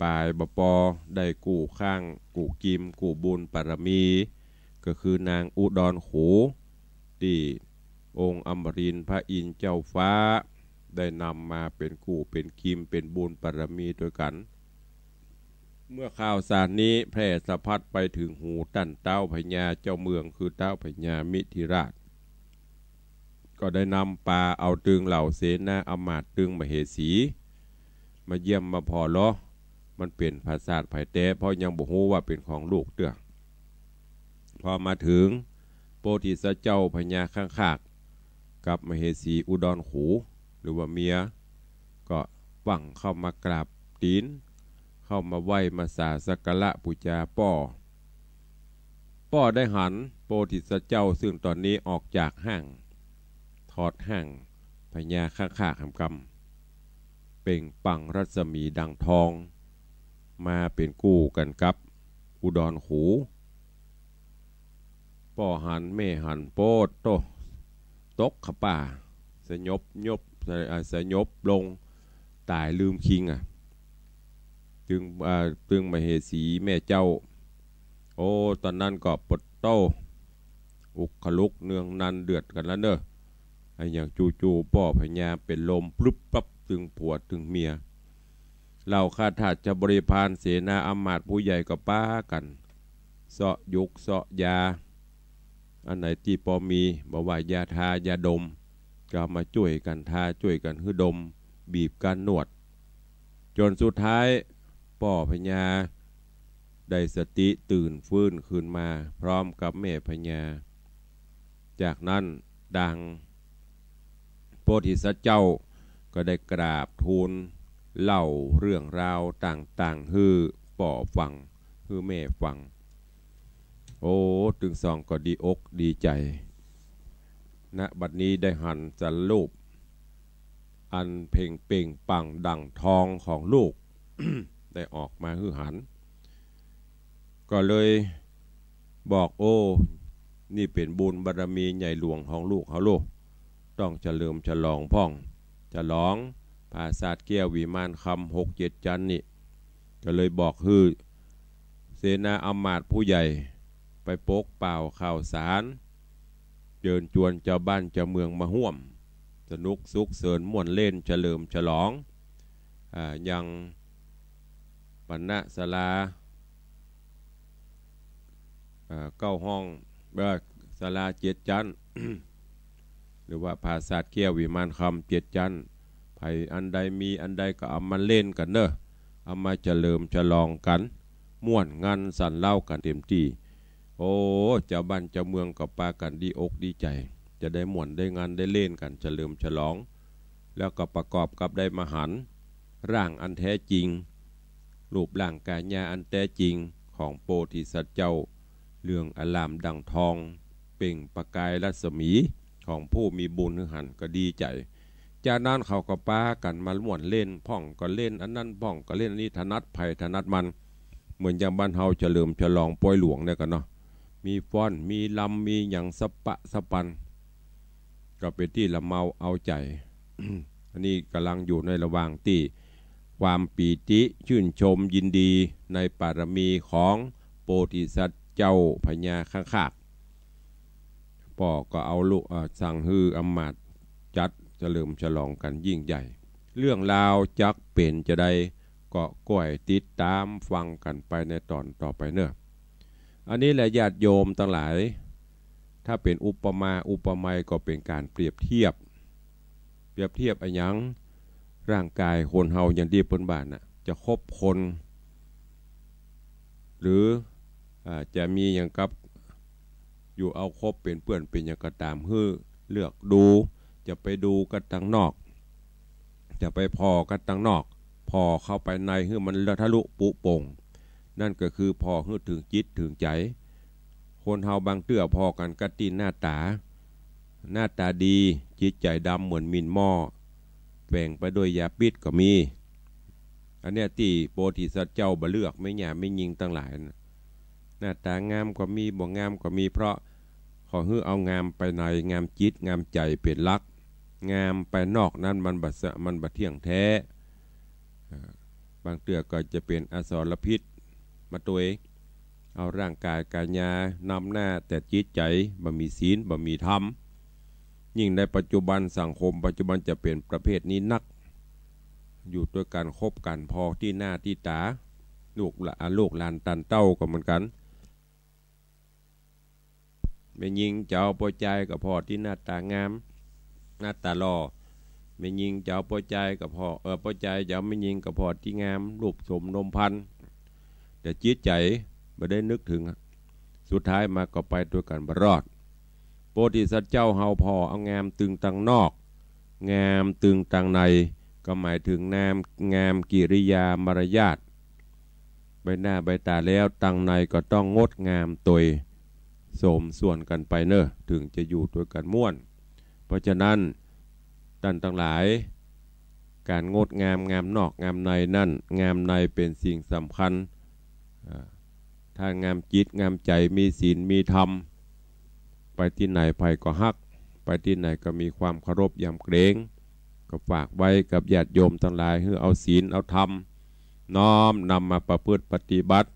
ป๋ายบ่ปอได้กู้ค้างกู้กิมกู้บุญปารมี ก็คือนางอุดรขู ตี้องค์อมรินทร์พระอินทร์เจ้าฟ้า ได้นำมาเป๋นกู้เป๋นกิม เป๋นบุญบารมีตวยกั๋น เมื่อข่าวสารนี้แพร่สะพัดไปเถิงหูต้านต๊าวพญาเจ้าเมือง คือต๊าวพญามิถิราช ก็ได้นำปาเอาตึงเหล่าเสนาอำมาตย์ ตึงมเหสี มาเยี่ยมมาผ่อเลาะ มันเป๋นผาสาทใผแต๊ เพราะยังบ่ฮู้ว่าเป๋นของลูกเตื้อ พอมาเถิง โพธิสัตว์เจ้าพญาข้างคาก กับมเหสีอุดรขู หรือว่าเมีย ก็หวั่งเข้ามากราบตี๋น เข้ามาไหว้มาสาสักการะปู๋จาป้อ ป้อได้หันโพธิสัตว์เจ้า ซึ่งต๋อนนี้ออกจากฮ่าง ถอดฮ่างพญาข้างคากแหมกำ เปล่งปลั่งรัศมีดังทอง มาเป๋นกู้กั๋นกับอุดรขู ป้อหันแม่หัน โป๊ดโต้ ตกเข้าป่า สยบยบ เอ่อ สยบลง ต๋ายลืมคิงอะ ตึง เอ่อ ตึงมเหสีแม่เจ้า โอ้ ต๋อนนั้นก็ปะโต้ อุกขลุกเนืองนันเดือดกั๋นแล้วเน่อ อะหยัง จู่ๆ ป้อพญาเป๋นลมปลึบปั๊บ ตึงผัวตึงเมีย เหล่าข้าทาสบริพารเสนาอำมาตย์ผู้ใหญ่ก็ปากั๋น เซาะยุกเซาะยา อันไหนตี้ปอมี บ่ว่ายาทายาดม ก็เอามาจ้วยกั๋นทา จ้วยกั๋นหื้อดม บีบกั๋นนวด จ๋นสุดท้าย ป้อพญาได้สติตื่นฟื้นคืนมา พร้อมกับแม่พญา จากนั้นดัง โพธิสัตว์เจ้าก็ได้กราบทูลเล่าเรื่องราวต่างๆ หื้อป้อฟัง หื้อแม่ฟัง โอ้ ตึงสองก็ดีอกดีใจ๋ ณ บัดนี้ได้หันสารรูป อันเพ่งเปล่งปลั่งดั่งทองของลูก ได้ออกมาหื้อหัน ก็เลยบอก โอ้ นี่เป๋นบุญบารมีใหญ่หลวงของลูกเฮาลูก ต้องเฉลิมฉลองพ่อง ฉลองผาสาทแก้ววิมานคำหกเจ็ดจั๊นนี่ ก็เลยบอกหื้อเสนาอำมาตย์ผู้ใหญ่ ไปปกเป่าข่าวสาร เจิญจวนจาวบ้านจาวเมืองมาฮ่วม สนุกสุขเสินม่วนเล่นเฉลิมฉลอง อ่า ยังปณะศาลา อ่า เก้าห้อง เอ่อ ศาลาเจ็ดจั๊น หรือว่าผาสาทแก้ววิมานคำเจ็ดจั๊น ใผอันใดมีอันใดก็เอามาเล่นกั๋นเน่อ เอามาเฉลิมฉลองกั๋น ม่วนงันสันเล้ากั๋นเต๋มตี้ โอ้ จาวบ้านจาวเมืองก็ปากั๋นดีอกดีใจ๋ จะได้ม่วนได้งันได้เล่นกั๋นเฉลิมฉลอง แล้วก็ประกอบกับได้มาหันร่างอันแต๊จริง รูปร่างกายาอันแต๊จริงของโพธิสัตว์เจ้า เรืองอร่ามดั่งทอง เปล่งประกายรัศมีของผู้มีบุญหื้อหันก็ดีใจ๋ จากนั้นเขาก็ปากั๋นมาม่วนเล่น พ่องก็เล่นอันนั้น พ่องก็เล่นอันนี้ ถนัดใผถนัดมัน เหมือนอย่างบ้านเฮาเฉลิมฉลองปอยหลวงเนี่ยกั๋นเนาะ มีฟ้อน มีรำ มีหยังสะปะสะปัน ก็เป๋นตี้ละเมาเอาใจ๋ อันนี้ก่ำลังอยู่ในระหว่างตี้ความปีติชื่นชมยินดีในบารมีของโพธิสัตว์เจ้าพญาข้างคาก ป้อก็เอาลุ เอ่อ สั่งหื้ออำมาตย์จัดเฉลิมฉลองกั๋นยิ่งใหญ่ เรื่องราวจักเป๋นจาใด ก็ก้อยติดต๋ามฟังกั๋นไปในต๋อนต่อไปเน่อ อันนี้แหละญาติโยมตังหลาย ถ้าเป๋นอุปมาอุปไมยก็เป๋นก๋านเปรียบเทียบ เปรียบเทียบอะหยัง ร่างกายคนเฮาอย่างตี้เปิ้นว่าน่ะ จะคบคน หรือ อ่า จะมีหยังกับ อยู่เอาคบเป๋นเปื้อนเป๋นหยังก็ต๋าม หื้อเลือกดู จะไปดูกั๋นตังนอก จะไปผ่อกั๋นตังนอก ผ่อเข้าไปในหื้อมันทะลุปุโป่ง นั่นก็คือผ่อหื้อเถิงจิตเถิงใจ๋ คนเฮาบางเตื้อผ่อกั๋นกั๋นตี้หน้าต๋า หน้าต๋าดี จิตใจ๋ดำเหมือนหมิ่นหม้อ แฝงไปด้วยยาพิษก็มี อันเนี้ยตี้โพธิสัตว์เจ้าบ่เลือก แม่หญ้าแม่ญิงตังหลายน่ะ หน้าต๋างามก็มี บ่งามก็มี เพราะเขาหื้อเอางามไปใน งามจิตงามใจ๋เป๋นหลัก งามไปนอกนั้นมันบ่สะ มันบ่เที่ยงแต๊ อ่า บางเตื้อก็จะเป๋นอสรพิษมาตวย เอาร่างกายกายานำหน้า แต่จิตใจ๋บ่มีศีล บ่มีธรรม ยิ่งในปัจจุบัน สังคมปัจจุบันจะเป๋นประเภทนี้นัก อยู่ตวยกั๋น คบกั๋นผ่อตี้หน้าตี้ต๋า ลูกหลา ลูกหลานต้านเต้าก็เหมือนกั๋น แม่ญิงจะเอาป้อจายก็ผ่อตี้หน้าต๋างาม หน้าต๋าหล่อ แม่ญิงจะเอาป้อจายก็ผ่อ เออ ป้อจายจะเอาแม่ญิงก็ผ่อตี้งาม รูปโสมนมพรรณ แต่จิตใจ๋บ่ได้นึกเถิง สุดท้ายมาก็ไปตวยกั๋นบ่รอด โพธิสัตว์เจ้าเฮาผ่อเอางามตึงตางนอก งามตึงตางใน ก็หมายเถิงงาม งามกิริยามารยาท ใบหน้าใบต๋าแล้ว ตางในก็ต้องงดงามตวย โสมส่วนกั๋นไปเน่อ เถิงจะอยู่ตวยกั๋นม่วน เพราะฉะนั้น ต้านตังหลาย ก๋านงดงาม งามนอกงามในนั้น งามในเป๋นสิ่งสำคัญ อ่า ถ้างามจิตงามใจ๋ มีศีลมีธรรม ไปตี้ไหนใผก็ฮัก ไปตี้ไหนก็มีความเคารพยำเกรง ก็ฝากไว้กับญาติโยมตังหลาย หื้อเอาศีลเอาธรรม น้อมนำมาประพฤติปฏิบัติ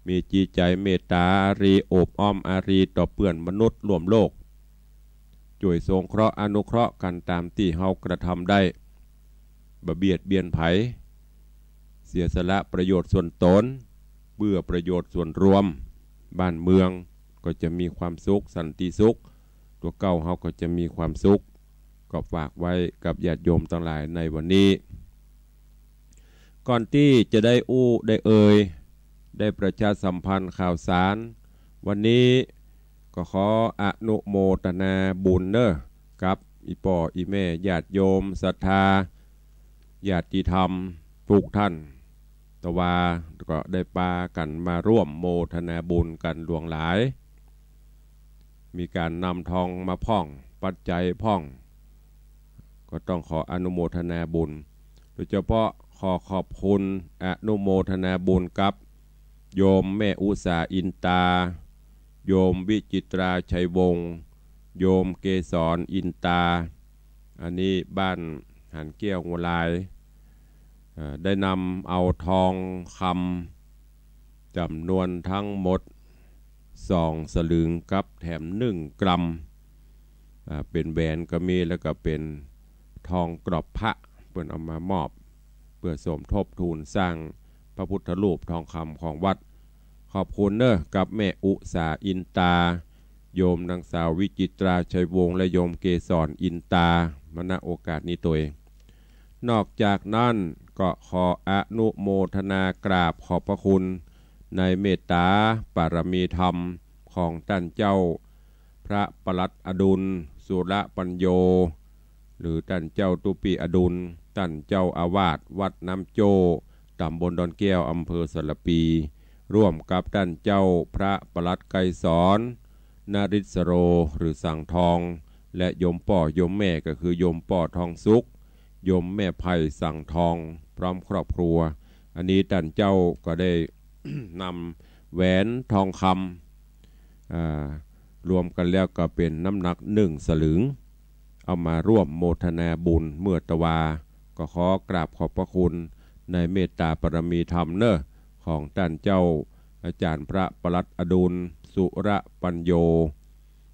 มีจิตใจ๋เมตต๋าอารี โอบอ้อมอารีต่อเปื้อนมนุษย์ร่วมโลก จ้วยสงเคราะห์อนุเคราะห์กั๋นต๋ามตี้เฮากระทำได้ บ่เบียดเบียนใผ เสียสละประโยชน์ส่วนต๋น เพื่อประโยชน์ส่วนรวม บ้านเมืองก็จะมีความสุข สันติสุข ตั๋วเก่าเฮาก็จะมีความสุข ก็ฝากไว้กับญาติโยมตังหลายในวันนี้ ก่อนตี้จะได้อู้ได้เอ่ย ได้ประชาสัมพันธ์ข่าวสาร วันนี้ก็ขออนุโมทนาบุญเน่อ กับอี่ป้ออี่แม่ญาติโยมศรัทธา ญาติธรรมกู้ต้าน ตะวาก็ได้ปากั๋นมาร่วมโมทนาบุญกั๋นหลวงหลาย มีก๋านนำทองมาพ่อง ปัจจัยพ่อง ก็ต้องขออนุโมทนาบุญ โดยเฉพาะขอขอบคุณอนุโมทนาบุญกับโยมแม่อุสาอินตา โยมวิจิตราชัยวงศ์ โยมเกสรอินตา อันนี้บ้านหันแก้วงัวลาย เอ่อ ได้นำเอาทองคำจ๋ำนวนทั้งหมดสองสลึงกับแถมหนึ่งกรัม อ่า เป๋นแหวนก็มี แล้วก็เป๋นทองกรอบพระ เปิ้นเอามามอบ เพื่อสมทบทุนสร้างพระพุทธรูปทองคำของวัด ขอบคุณเน่อ กับแม่อุสาอินตา โยมนางสาววิจิตราชัยวงศ์ และโยมเกสรอินตา มา ณ โอกาสนี้ตวย นอกจากนั้นก็ขออนุโมทนากราบขอบพระคุณในเมตตาปารมีธรรมของต้านเจ้าพระปลัดอดุล สุรปัญโญ หรือต้านเจ้าตุปีอดุล ต้านเจ้าอาวาสวัดน้ำโจ้ ต๋ำบลดอนแก้ว อำเภอสารภี ร่วมกับต้านเจ้าพระปลัดไกรสร นฤศโร หรือสังทอง และโยมป้อโยมแม่ก็คือโยมป้อทองสุข โยมแม่ไพสังทอง พร้อมครอบครัว อันนี้ต้านเจ้าก็ได้ นำแหวนทองคำ อ่า รวมกั๋นแล้วก็เป๋นน้ำหนักหนึ่งสลึง เอามาร่วมโมทนาบุญเมื่อตะวา ก็ขอกราบขอบพระคุณในเมตตาปารมีธรรมเน่อ ของต้านเจ้าอาจ๋ารย์พระปลัดอดุล สุรปัญโญ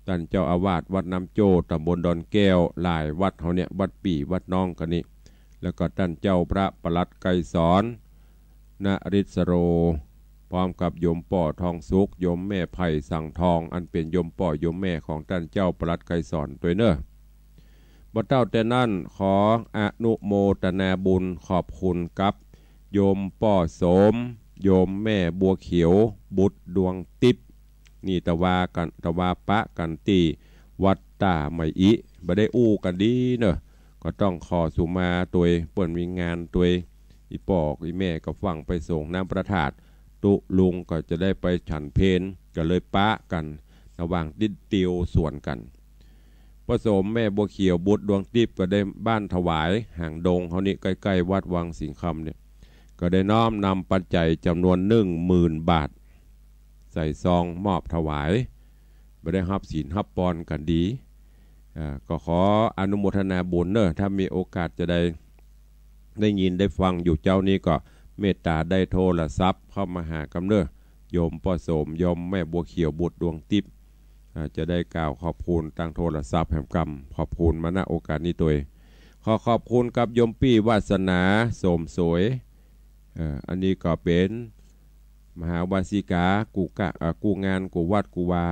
ต้านเจ้าอาวาสวัดน้ำโจ้ ต๋ำบลดอนแก้ว หลายวัดเฮาเนี่ย วัดปี้วัดน้องกั๋นนี่ แล้วก็ต้านเจ้าพระปลัดไกรสร นฤศโร พร้อมกับโยมป้อทองสุข โยมแม่ไพสังทอง อันเป๋นโยมป้อโยมแม่ของต้านเจ้าปลัดไกรสรตวยเน่อ บ่เต้าแต่นั้น ขออนุโมทนาบุญขอบคุณกับโยมป้อโสม โยมแม่บัวเขียว บุตรดวงติ๊บ นี่ตะวากั๋น ตะวาปะกั๋นตี้วัดต้าไมอิ บ่ได้อู้กั๋นดีเน่อ ก็ต้องขอสุมาตวย เปิ้นมีงานตวย อี่ป้ออี่แม่ก็ฟั่งไปสรงน้ำพระธาตุ ตุ๊ลุงก็จะได้ไปฉันเพล ก็เลยปะกั๋น ระหว่างติดติวสวนกั๋น ป้อโสมแม่บัวเขียวบุตรดวงติ๊บก็ได้บ้านถวาย หางดงเฮานี่ ใก้ๆ วัดวังสิงห์คำเนี่ย ก็ได้น้อมนำปัจจัยจ๋ำนวนหนึ่งหมื่นบาท ใส่ซองมอบถวาย บ่ได้ฮับศีลฮับปอนกั๋นดี อ่า ก็ขออนุโมทนาบุญเน่อ ถ้ามีโอกาสจะได้ ได้ยินได้ฟังอยู่เจ้านี้ก็เมตตาได้โทรศัพท์เข้ามาหากั๋นเน่อ โยมป้อโสม โยมแม่บัวเขียวบุตรดวงติ๊บ อ่า จะได้กล่าวขอบคุณตางโทรศัพท์แหมกำ ขอบคุณมา ณ โอกาสนี้ตวย ขอขอบคุณกับโยมปี้วาสนา โสมสวย เอ่อ อันนี้ก็เป๋นมหาวาสิกา กู้กะ เอ่อ กู้งาน กู้วัด กู้วา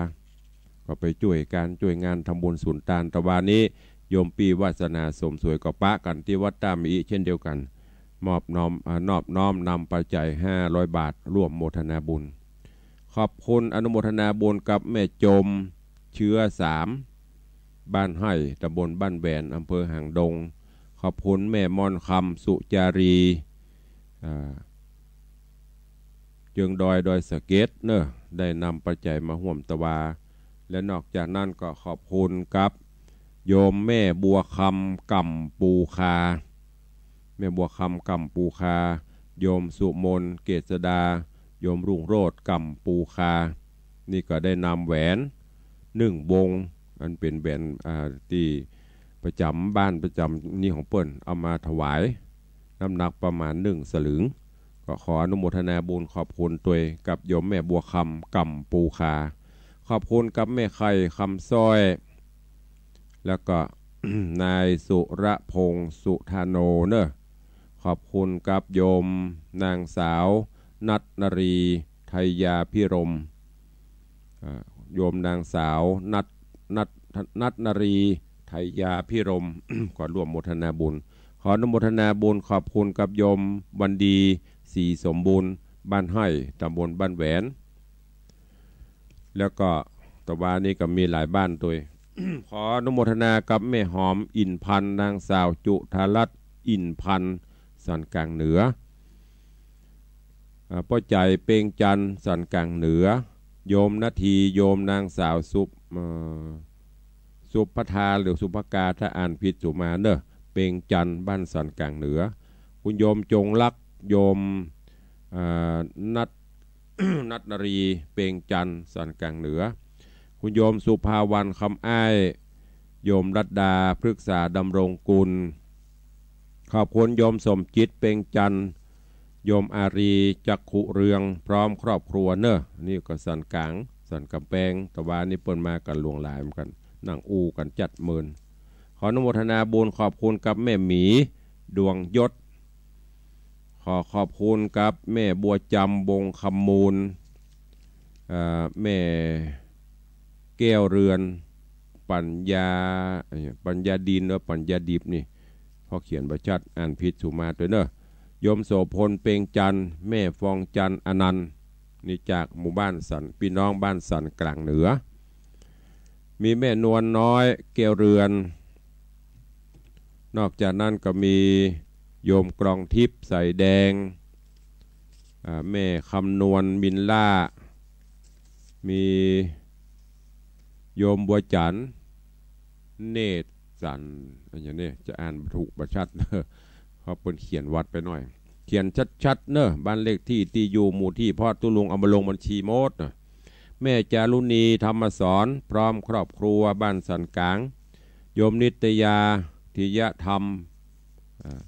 ก็ไปจ้วยก๋านจ้วยงานทำบุญสุนตาน ตะวานี้โยมปี้วาสนา โสมสวย ก็ปะกั๋นตี้วัดต้ามอีเช่นเดียวกั๋น มอบน้อม อ่า นอบน้อมนำปัจจัยห้าร้อยบาท ร่วมโมทนาบุญ ขอบคุณอนุโมทนาบุญกับแม่จม เชื้อสาม บ้านไฮ่ ตำบลบ้านแหวน อำเภอหางดง ขอบคุณแม่มอนคำ สุจารี อ่า เจิงดอย ดอยสะเก็ดเนอะ ได้นำปัจจัยมาฮ่วมตะวา และนอกจากนั้นก็ขอบคุณกับโยมแม่บัวคำ ก่ำปูคา แม่บัวคำ ก่ำปูคา โยมสุมน เกษดา โยมรุ่งโรจน์ ก่ำปูคา นี่ก็ได้นำแหวนนึ่งวง อันเป๋นแหวน อ่า ตี้ประจ๋ำบ้านประจ๋ำนี่ของเปิ้น เอามาถวาย น้ำหนักประมาณนึ่งสลึง ก็ขออนุโมทนาบุญขอบคุณตวยกับโยมแม่บัวคำ ก่ำปูคา ขอบคุณกับแม่ไข่ คำสร้อย แล้วก็ นายสุรพงษ์ สุธาโนเนอะ ขอบคุณกับโยมนางสาว นัทนรี ไทยาภิรมย์ อ่า โยมนางสาว นัท นัท นัทนรี ไทยาภิรมย์ ก็ร่วมโมทนาบุญ ขออนุโมทนาบุญขอบคุณกับโยมวันดี ศรีสมบูรณ์ บ้านไฮ่ ตำบลบ้านแหวน แล้วก็ตะวานี้ก็มีหลายบ้านตวย ขออนุโมทนากับแม่หอม อิ่นพันธ์ นางสาว จุฑารัตน์ อิ่นพันธ์ สันก๋างเหนือ อ่า ป้อใจ๋ เปงจันทร์ สันก๋างเหนือ โยมนาที โยมนางสาว สุ เอ่อ สุภัทรา หรือสุภกา ถ้าอ่านผิดสุมาเนอะ เปงจันทร์ บ้านสันก๋างเหนือ คุณโยมจงรัก โยม อ่า นัท นัทนรี เปงจันทร์ สันก๋างเหนือ คุณโยมสุภาวรรณ คำอ้าย โยมรัตดา พฤกษาดำรงกุล ขอบคุณโยมสมจิต เปงจันทร์ โยมอารี จักขุเรือง พร้อมครอบครัวเนอะ นี่ก็สันก๋าง สันก๋ำแปง ตะวานี้เปิ้นมากั๋นหลวงหลายเหมือนกั๋น นั่งอู้กั๋นจัดเมิน ขออนุโมทนาบุญขอบคุณกับแม่หมี ดวงยศ ขอขอบคุณกับแม่บัวจำ วงศ์คำมูล เอ่อ แม่แก้วเรือน ปัญญา เอ่อ ปัญญาดิน หรือปัญญาดิบนี่ เพราะเขียนบ่ชัด อ่านผิดสุมาตวยเนอะ โยมโสภณ เปงจันทร์ แม่ฟองจันทร์ อนันต์ นี่จากหมู่บ้านสัน ปี้น้องบ้านสันก๋างเหนือ มีแม่นวลน้อย แก้วเรือน นอกจากนั้นก็มีโยมกรองทิพย์ ใสแดง อ่า แม่คำนวณ มิลล่า มีโยมบัวจันทร์ เนตรสัน อันอย่างนี้จะอ่านบ่ถูกบ่ชัด เพราะเปิ้นเขียนวัดไปหน่อย เขียนชัดๆ เนอะ บ้านเลขที่ ตี้อยู่ หมู่ตี้ เพราะตุ๊ลุงเอามาลงบัญชีหมดเนอะ แม่จารุณี ธรรมสอน พร้อมครอบครัว บ้านสันก๋าง โยมนิตยา ทิยธรรม อ่า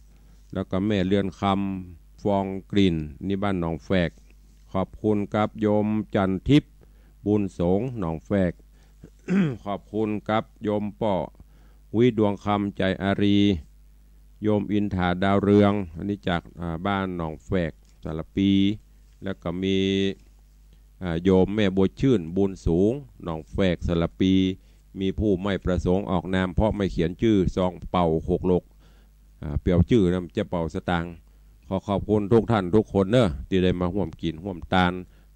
แล้วก็แม่เรือนคำ ฟองกลิ่น นี่บ้านหนองแฝก ขอบคุณกับโยมจันทิพย์ บุญสง หนองแฝก ขอบคุณกับโยมป้อ วิดวงคำ ใจอารี โยมอินถา ดาวเรือง อันนี้จาก อ่า บ้านหนองแฝก สารปี แล้วก็มี อ่า โยมแม่บัวชื่น บุญสูง หนองแฝก สารปี มีผู้ไม่ประสงค์ออกนามเพราะไม่เขียนจื้อ ซองเป่าหกหลก อ่า เปียวจื้อนะ จะเป่าสตางค์ ขอขอบคุณทุกท่านทุกคนเนอะ ตี้ได้มาฮ่วมกิ๋นฮ่วมตาน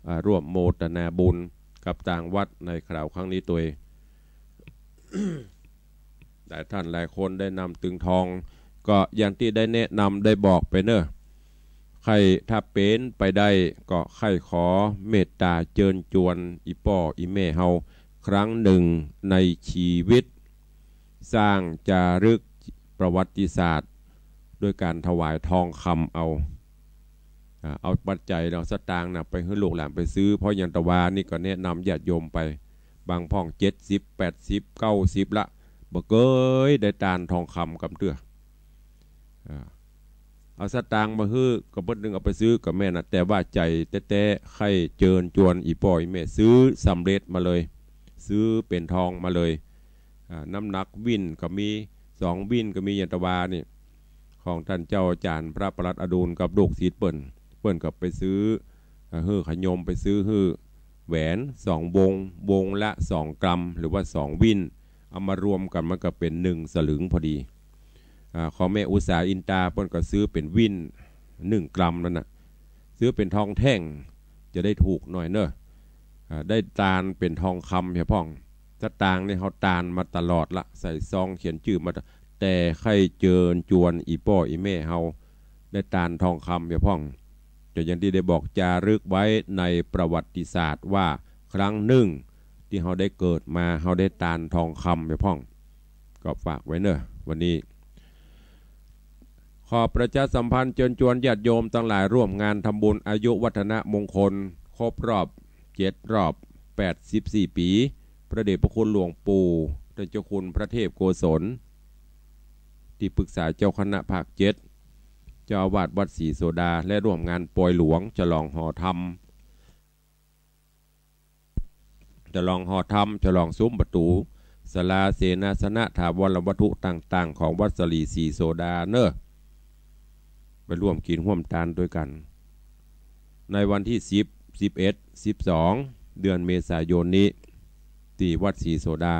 อ่า ร่วมโมทนาบุญกับตางวัดในคราวครั้งนี้ตวย หลายท่านหลายคนได้นำตึงทอง ก็อย่างตี้ได้แนะนำได้บอกไปเนอะ ใค่ถ้าเป๋นไปได้ก็ใค่ขอเมตต๋าเจิญจวนอี่ป้ออี่แม่เฮาครั้งนึ่งในจีวิต สร้างจารึกประวัติศาสตร์ โดยก๋านถวายทองคำเอา อ่า เอาปัจจัย เอาสตางค์น่ะ ไปหื้อลูกหลานไปซื้อ เพราะอย่างตะวานี้ก็แนะนำญาติโยมไป บางพ่องเจ็ดสิบ แปดสิบ เก้าสิบละ บ่เกยได้ตานทองคำกำเตื้อ อ่า เอาสตางค์มาหื้อ ก็เปิ้นนึ่งเอาไปซื้อก็แม่นน่ะ แต่ว่าใจ๋แต๊ๆ ใค่เจิญจวนอี่ป้ออี่แม่ซื้อสำเร็จมาเลย ซื้อเป๋นทองมาเลย อ่า น้ำหนักวิ่นก็มี สองวิ่นก็มี อย่างตะวานี่ ของต้านเจ้าอาจ๋ารย์พระประหลัดอดุลกับลูกศิษย์เปิ้น เปิ้นก็ไปซื้อ อ่า หื้อขะยม ไปซื้อหื้อแหวนสองวง วงละสองกรัม หรือว่าสองวิ่น เอามารวมกั๋นมันก็เป๋นหนึ่งสลึงพอดี อ่า ของแม่อุษาอินตาเปิ้นก็ซื้อเป๋นวิ่นหนึ่งกรัมนั่นน่ะ ซื้อเป๋นทองแท่งจะได้ถูกหน่อยเน่อ อ่า ได้ตานเป๋นทองคำเหียพ่อง สตางค์นี่เฮาตานมาตลอดละ ใส่ซองเขียนจื้อมาตะ แต่ใค่เจิญจวนอี่ป้ออี่แม่เฮาได้ตานทองคำเหียพ่อง ก็อย่างตี้ได้บอกจารึกไว้ในประวัติศาสตร์ว่าครั้งนึ่งตี้เฮาได้เกิดมาเฮาได้ตานทองคำเหียพ่อง ก็ฝากไว้เน่อ วันนี้ ขอประชาสัมพันธ์เจิญจวนญาติโยมตังหลายร่วมงานทำบุญอายุวัฒนมงคลครบรอบเจ็ดรอบแปดสิบสี่ปี๋ พระเดชพระคุณหลวงปู่ต้านเจ้าคุณพระเทพโกศล ตี้ปรึกษาเจ้าคณะภาคเจ็ด เจ้าอาวาสวัดศรีโสดา และร่วมงานปอยหลวงฉลองหอธรรม ฉลองหอธรรม ฉลองซุ้มประตู๋ ศาลา เสนาสนะ ถาวรวัตถุต่างๆ ของวัดศรีศรีโสดาเน่อ ไปร่วมกิ๋นฮ่วมตานตวยกั๋น ในวันตี้สิบ สิบเอ็ด สิบสอง เดือนเมษายนนี้ ตี้วัดศรีโสดา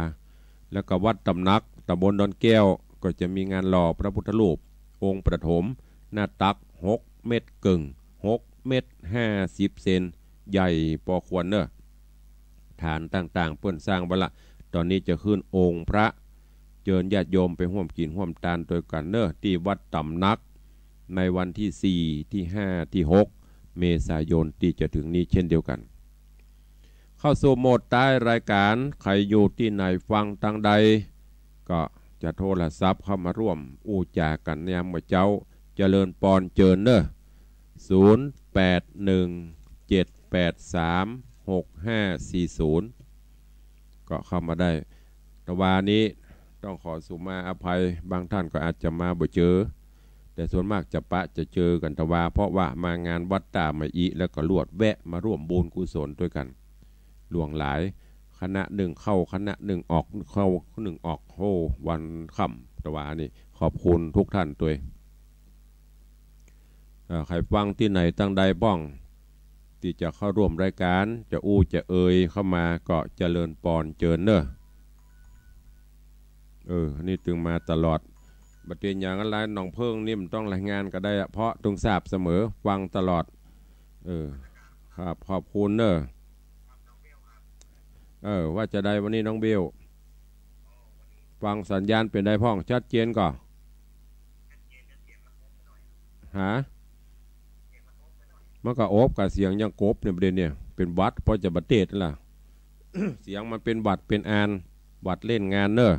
แล้วก็วัดตำหนัก ตำบลดอนแก้ว ก็จะมีงานหล่อพระพุทธรูปองค์ปฐม หน้าตักหกเมตรเกิ่ง หกเมตรห้าสิบเซน ใหญ่ปอควรเน่อ ฐานต่างๆ เปิ้นสร้างไว้ละ ต๋อนนี้จะขึ้นองค์พระ เจิญญาติโยมไปฮ่วมกิ๋นฮ่วมตานตวยกั๋นเน่อ ตี้วัดตำหนัก ในวันตี้สี่ ตี้ห้า ตี้หก เมษายนตี้จะเถิงนี้เช่นเดียวกั๋น เข้าสู่โหมดต๊ายรายก๋าน ใผอยู่ตี้ไหนฟังตางใด ก็จะโทรศัพท์เข้ามาร่วมอู้จ๋ากั๋นยามเมื่อเจ๊า เจริญปอนเจิญเน่อ ศูนย์แปดหนึ่ง เจ็ดแปดสาม หกห้าสี่ศูนย์ ก็เข้ามาได้ ตะวานี้ต้องขอสุมาอภัย บางต้านก็อาจจะมาบ่เจอ แต่ส่วนมากจะปะจะเจอกั๋นตะวา เพราะว่ามางานวัดต้าใหม่อี้ แล้วก็ลวดแวะมาร่วมบุญกุศลตวยกั๋น หลวงหลาย คณะนึ่งเข้า คณะนึ่งออก เข้านึ่งออก โฮ วันค่ำ ตะวานี้ ขอบคุณทุกต้านตวย เอ่อ ใผฟังตี้ไหนตางใดบ้าง ตี้จะเข้าร่วมรายก๋าน จะอู้จะเอ่ยเข้ามา ก็เจริญปอนเจิญเน่อ เออ อันนี้ตึงมาตลอด บ่เป๋นหยังอะหลาย น้องเพิ่งนี่บ่ต้องรายงานก็ได้อะ เพราะตึงทราบเสมอ ฟังตลอด เออ ครับ ขอบคุณเน่อ เออ ว่าจาใดวันนี้น้องเบล ฟังสัญญาณเป๋นใดพ่อง ชัดเจนก่อ ฮะ มันก็อบกับเสียงยังกบเนี่ย ประเด็นเนี่ย เป๋นหวัด เพราะจะบ่เตศน์นั่นล่ะ เสียงมันเป๋นหวัดเป๋นอ่าน หวัดเล่นงานเน่อ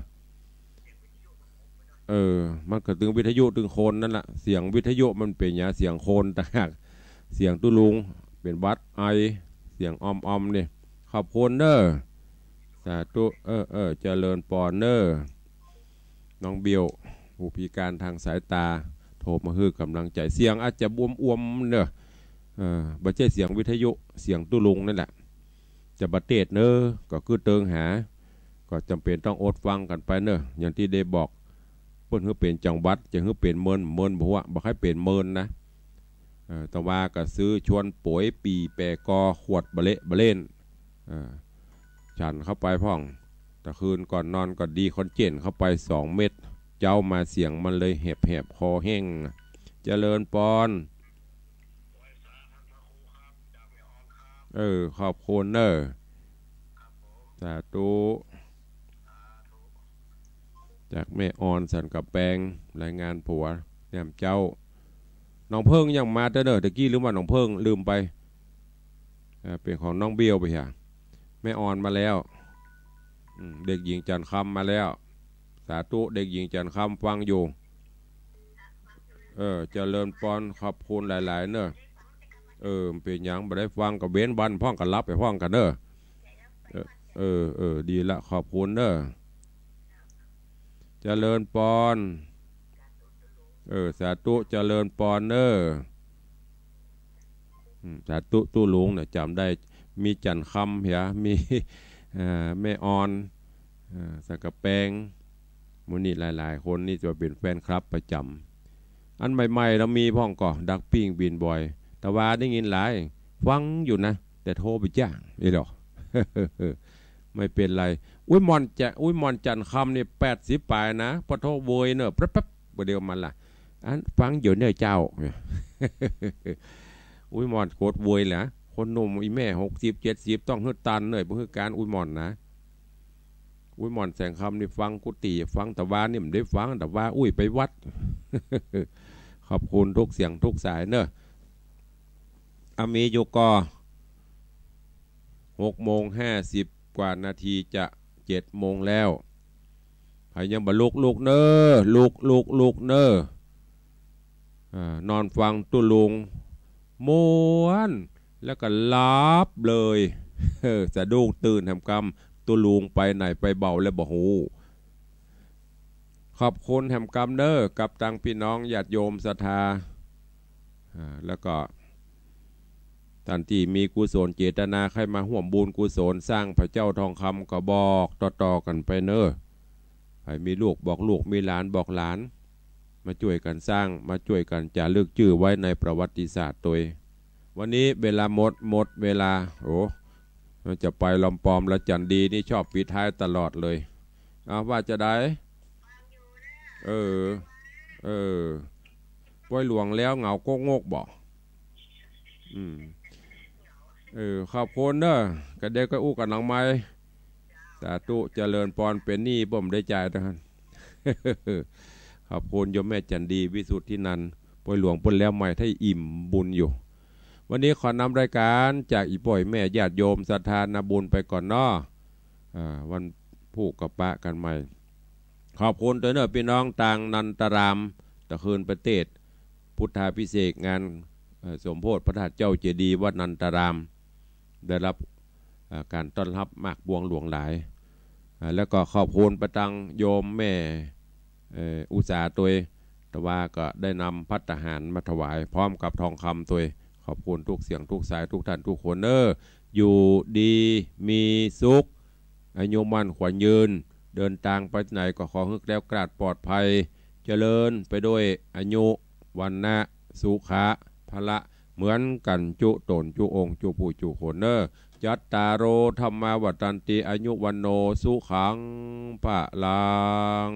เออ มันก็ตึงวิทยุตึงคนนั่นล่ะ เสียงวิทยุมันเป๋นหยัง เสียงคนต่างหาก เสียงตุ๊ลุง เป๋นหวัดไอ เสียงออมๆ เนี่ย ขอบคุณเน่อ สาธุ เออ เออ เจริญปอนเน่อ น้องเบล ผู้พิการทางสายตา โทรมาหื้อก๋ำลังใจ๋ เสียงอาจจะบวมอวมเน่อ เออ บ่ใจ้เสียงวิทยุ เสียงตุ๊ลุงนั่นแหละ จะบ่เตศน์เน่อ ก็คือเติงหา ก็จ๋ำเป๋นต้องอดฟังกั๋นไปเน่อ อย่างตี้ได้บอก เปิ้นหื้อเป๋นจังหวัด จะหื้อเป๋นเมิน เมินบ่ฮู้ บ่ใค่เป๋นเมินนะ เออ ตะวาก็ซื้อชวนป๋วย ปี่แปะกอ ขวดบ่าเละบ่าเล่น เออ ฉันเข้าไปพ่อง ตะคืนก่อนนอนก็ดีคอนเจนเข้าไปสองเม็ด เจ๊ามาเสียงมันเลยแหบๆ คอแห้ง เจริญปอน เออ ขอบคุณเน่อ สาธุ จากแม่ออนสันกำแปง รายงานตั๋ว ยามเจ๊า น้องเพิ่งยังมาเต๊อะเน่อ ตะกี้ลืมว่าน้องเพิ่ง ลืมไป เอ่อ เป๋นของน้องเบลไปเหีย แม่ออนมาแล้ว อืม เด็กหญิงจันทร์คำมาแล้ว สาธุ เด็กหญิงจันทร์คำฟังอยู่ เออ เจริญปอน ขอบคุณหลายๆ เน่อ เออ เป๋นหยังบ่ได้ฟังก็เว้นวันพ่องก็หลับไปพ่องกั๋นเน่อ เออ เออ เออ ดีละ ขอบคุณเน่อ เจริญปอน เออ สาธุ เจริญปอนเน่อ อืม สาธุ ตุ๊ลุงน่ะจ๋ำได้ มีจันทร์คำเหีย มี อ่า แม่ออน อ่า สังกะแปง หมู่นี้หลายๆ คนนี่จะเป๋นแฟนคลับประจ๋ำ อันใหม่ๆ ลาวมีพ่องก่อ ดักปิ้งบินบ่อย ตะวาได้ยินหลาย ฟังอยู่นะ แต่โทรไปจ้าง นี่หรอ ไม่เป๋นไร อุ้ยหม่อนจะ อุ้ยหม่อนจันทร์คำนี่ แปดสิบป๋ายนะ ปะโทเวยเน่อ แป๊บๆ บ่าเดียวมันล่ะ อันฟังอยู่เน่อเจ้า อุ้ยหม่อนโกรธเวยแหละ คนหนุ่มอีแม่ หกสิบ เจ็ดสิบ ต้องหื้อตันเน่อ บ่หื้อก๋าน อุ้ยหม่อนนะ อุ้ยหม่อนแสงคำนี่ฟังกุฏิ ฟังตะวานี่บ่ได้ฟัง ตะวาอุ้ยไปวัด ขอบคุณทุกเสียงทุกสายเน่อ อา มีอยู่ก่อ หกโมงห้าสิบกว่านาที จะเจ็ดโมงแล้ว ใผยังบ่ลุก ลุกเน่อ ลุก ลุก ลุกเน่อ อ่า นอนฟังตุ๊ลุง ม่วน แล้วก็หลับเลย เออ สะดุ้งตื่นแหมกำ ตุ๊ลุงไปไหนไปเบาแล้วบ่ฮู้ ขอบคุณแหมกำเน่อ กับตังปี้น้องญาติโยมศรัทธา อ่า แล้วก็ ต้านตี้มีกุศลเจตนาใค่มาฮ่วมบุญกุศลสร้างพระเจ้าทองคำก็บอกต่อๆ กั๋นไปเน่อ ใผมีลูกบอกลูก มีหลานบอกหลาน มาจ้วยกั๋นสร้าง มาจ้วยกั๋นจ๋ารึกจื้อไว้ในประวัติศาสตร์ตวย วันนี้เวลาหมด หมดเวลา โอ้ จะไปลำปอมแล้ว จันดีนี่ชอบปิดท้ายตลอดเลย เอา ว่าจะใด เออ เออ ปอยหลวงแล้วเหงาโก๊กโงกบ่ อืม เออ ขอบคุณเน่อ กะเดะก็อู้กั๋นหลังไมค์ สาธุ เจริญปอน เป๋นหนี้บ่ได้จ่ายเต้าหั้น ขอบคุณโยมแม่จันดี วิสุทธินันท์ ปอยหลวงเปิ้นแล้วใหม่ ถ้าอิ่มบุญอยู่ วันนี้ขอนำรายการจากอี่ป้ออี่แม่ญาติโยมศรัทธานาบุญไปก่อนเนาะ อ่า วันพูกก็ปะกั๋นใหม่ ขอบคุณตวยเน่อปี้น้องตางนันตาราม ตะคืนไปเตศน์ พุทธาภิเษกงาน เอ่อ สมโภชพระธาตุเจ้าเจดีย์วัดนันตาราม ได้รับ เอ่อ ก๋านต้อนฮับมากมวลหลวงหลาย อ่า แล้วก็ขอบคุณไปตังโยมแม่ เอ่อ อุสาตวย ตะวาก็ได้นำภัตตาหารมาถวาย พร้อมกับทองคำตวย ขอบคุณทุกเสียงทุกสายทุกท่านทุกคนเน่อ อยู่ดีมีสุข อายุมั่นขวัญยืน เดินตางไปไหนก็ขอหื้อแคล้วคลาดปลอดภัย เจริญไปด้วยอายุ วรรณะ สุขะ พละ เหมือนกั๋นจุ๊ต๋นจุ๊องค์จุ๊ผู้จุ๊คนเน่อ จัตตาโร ธัมมา วัฑฒันติ อายุ วัณโณ สุขัง พลัง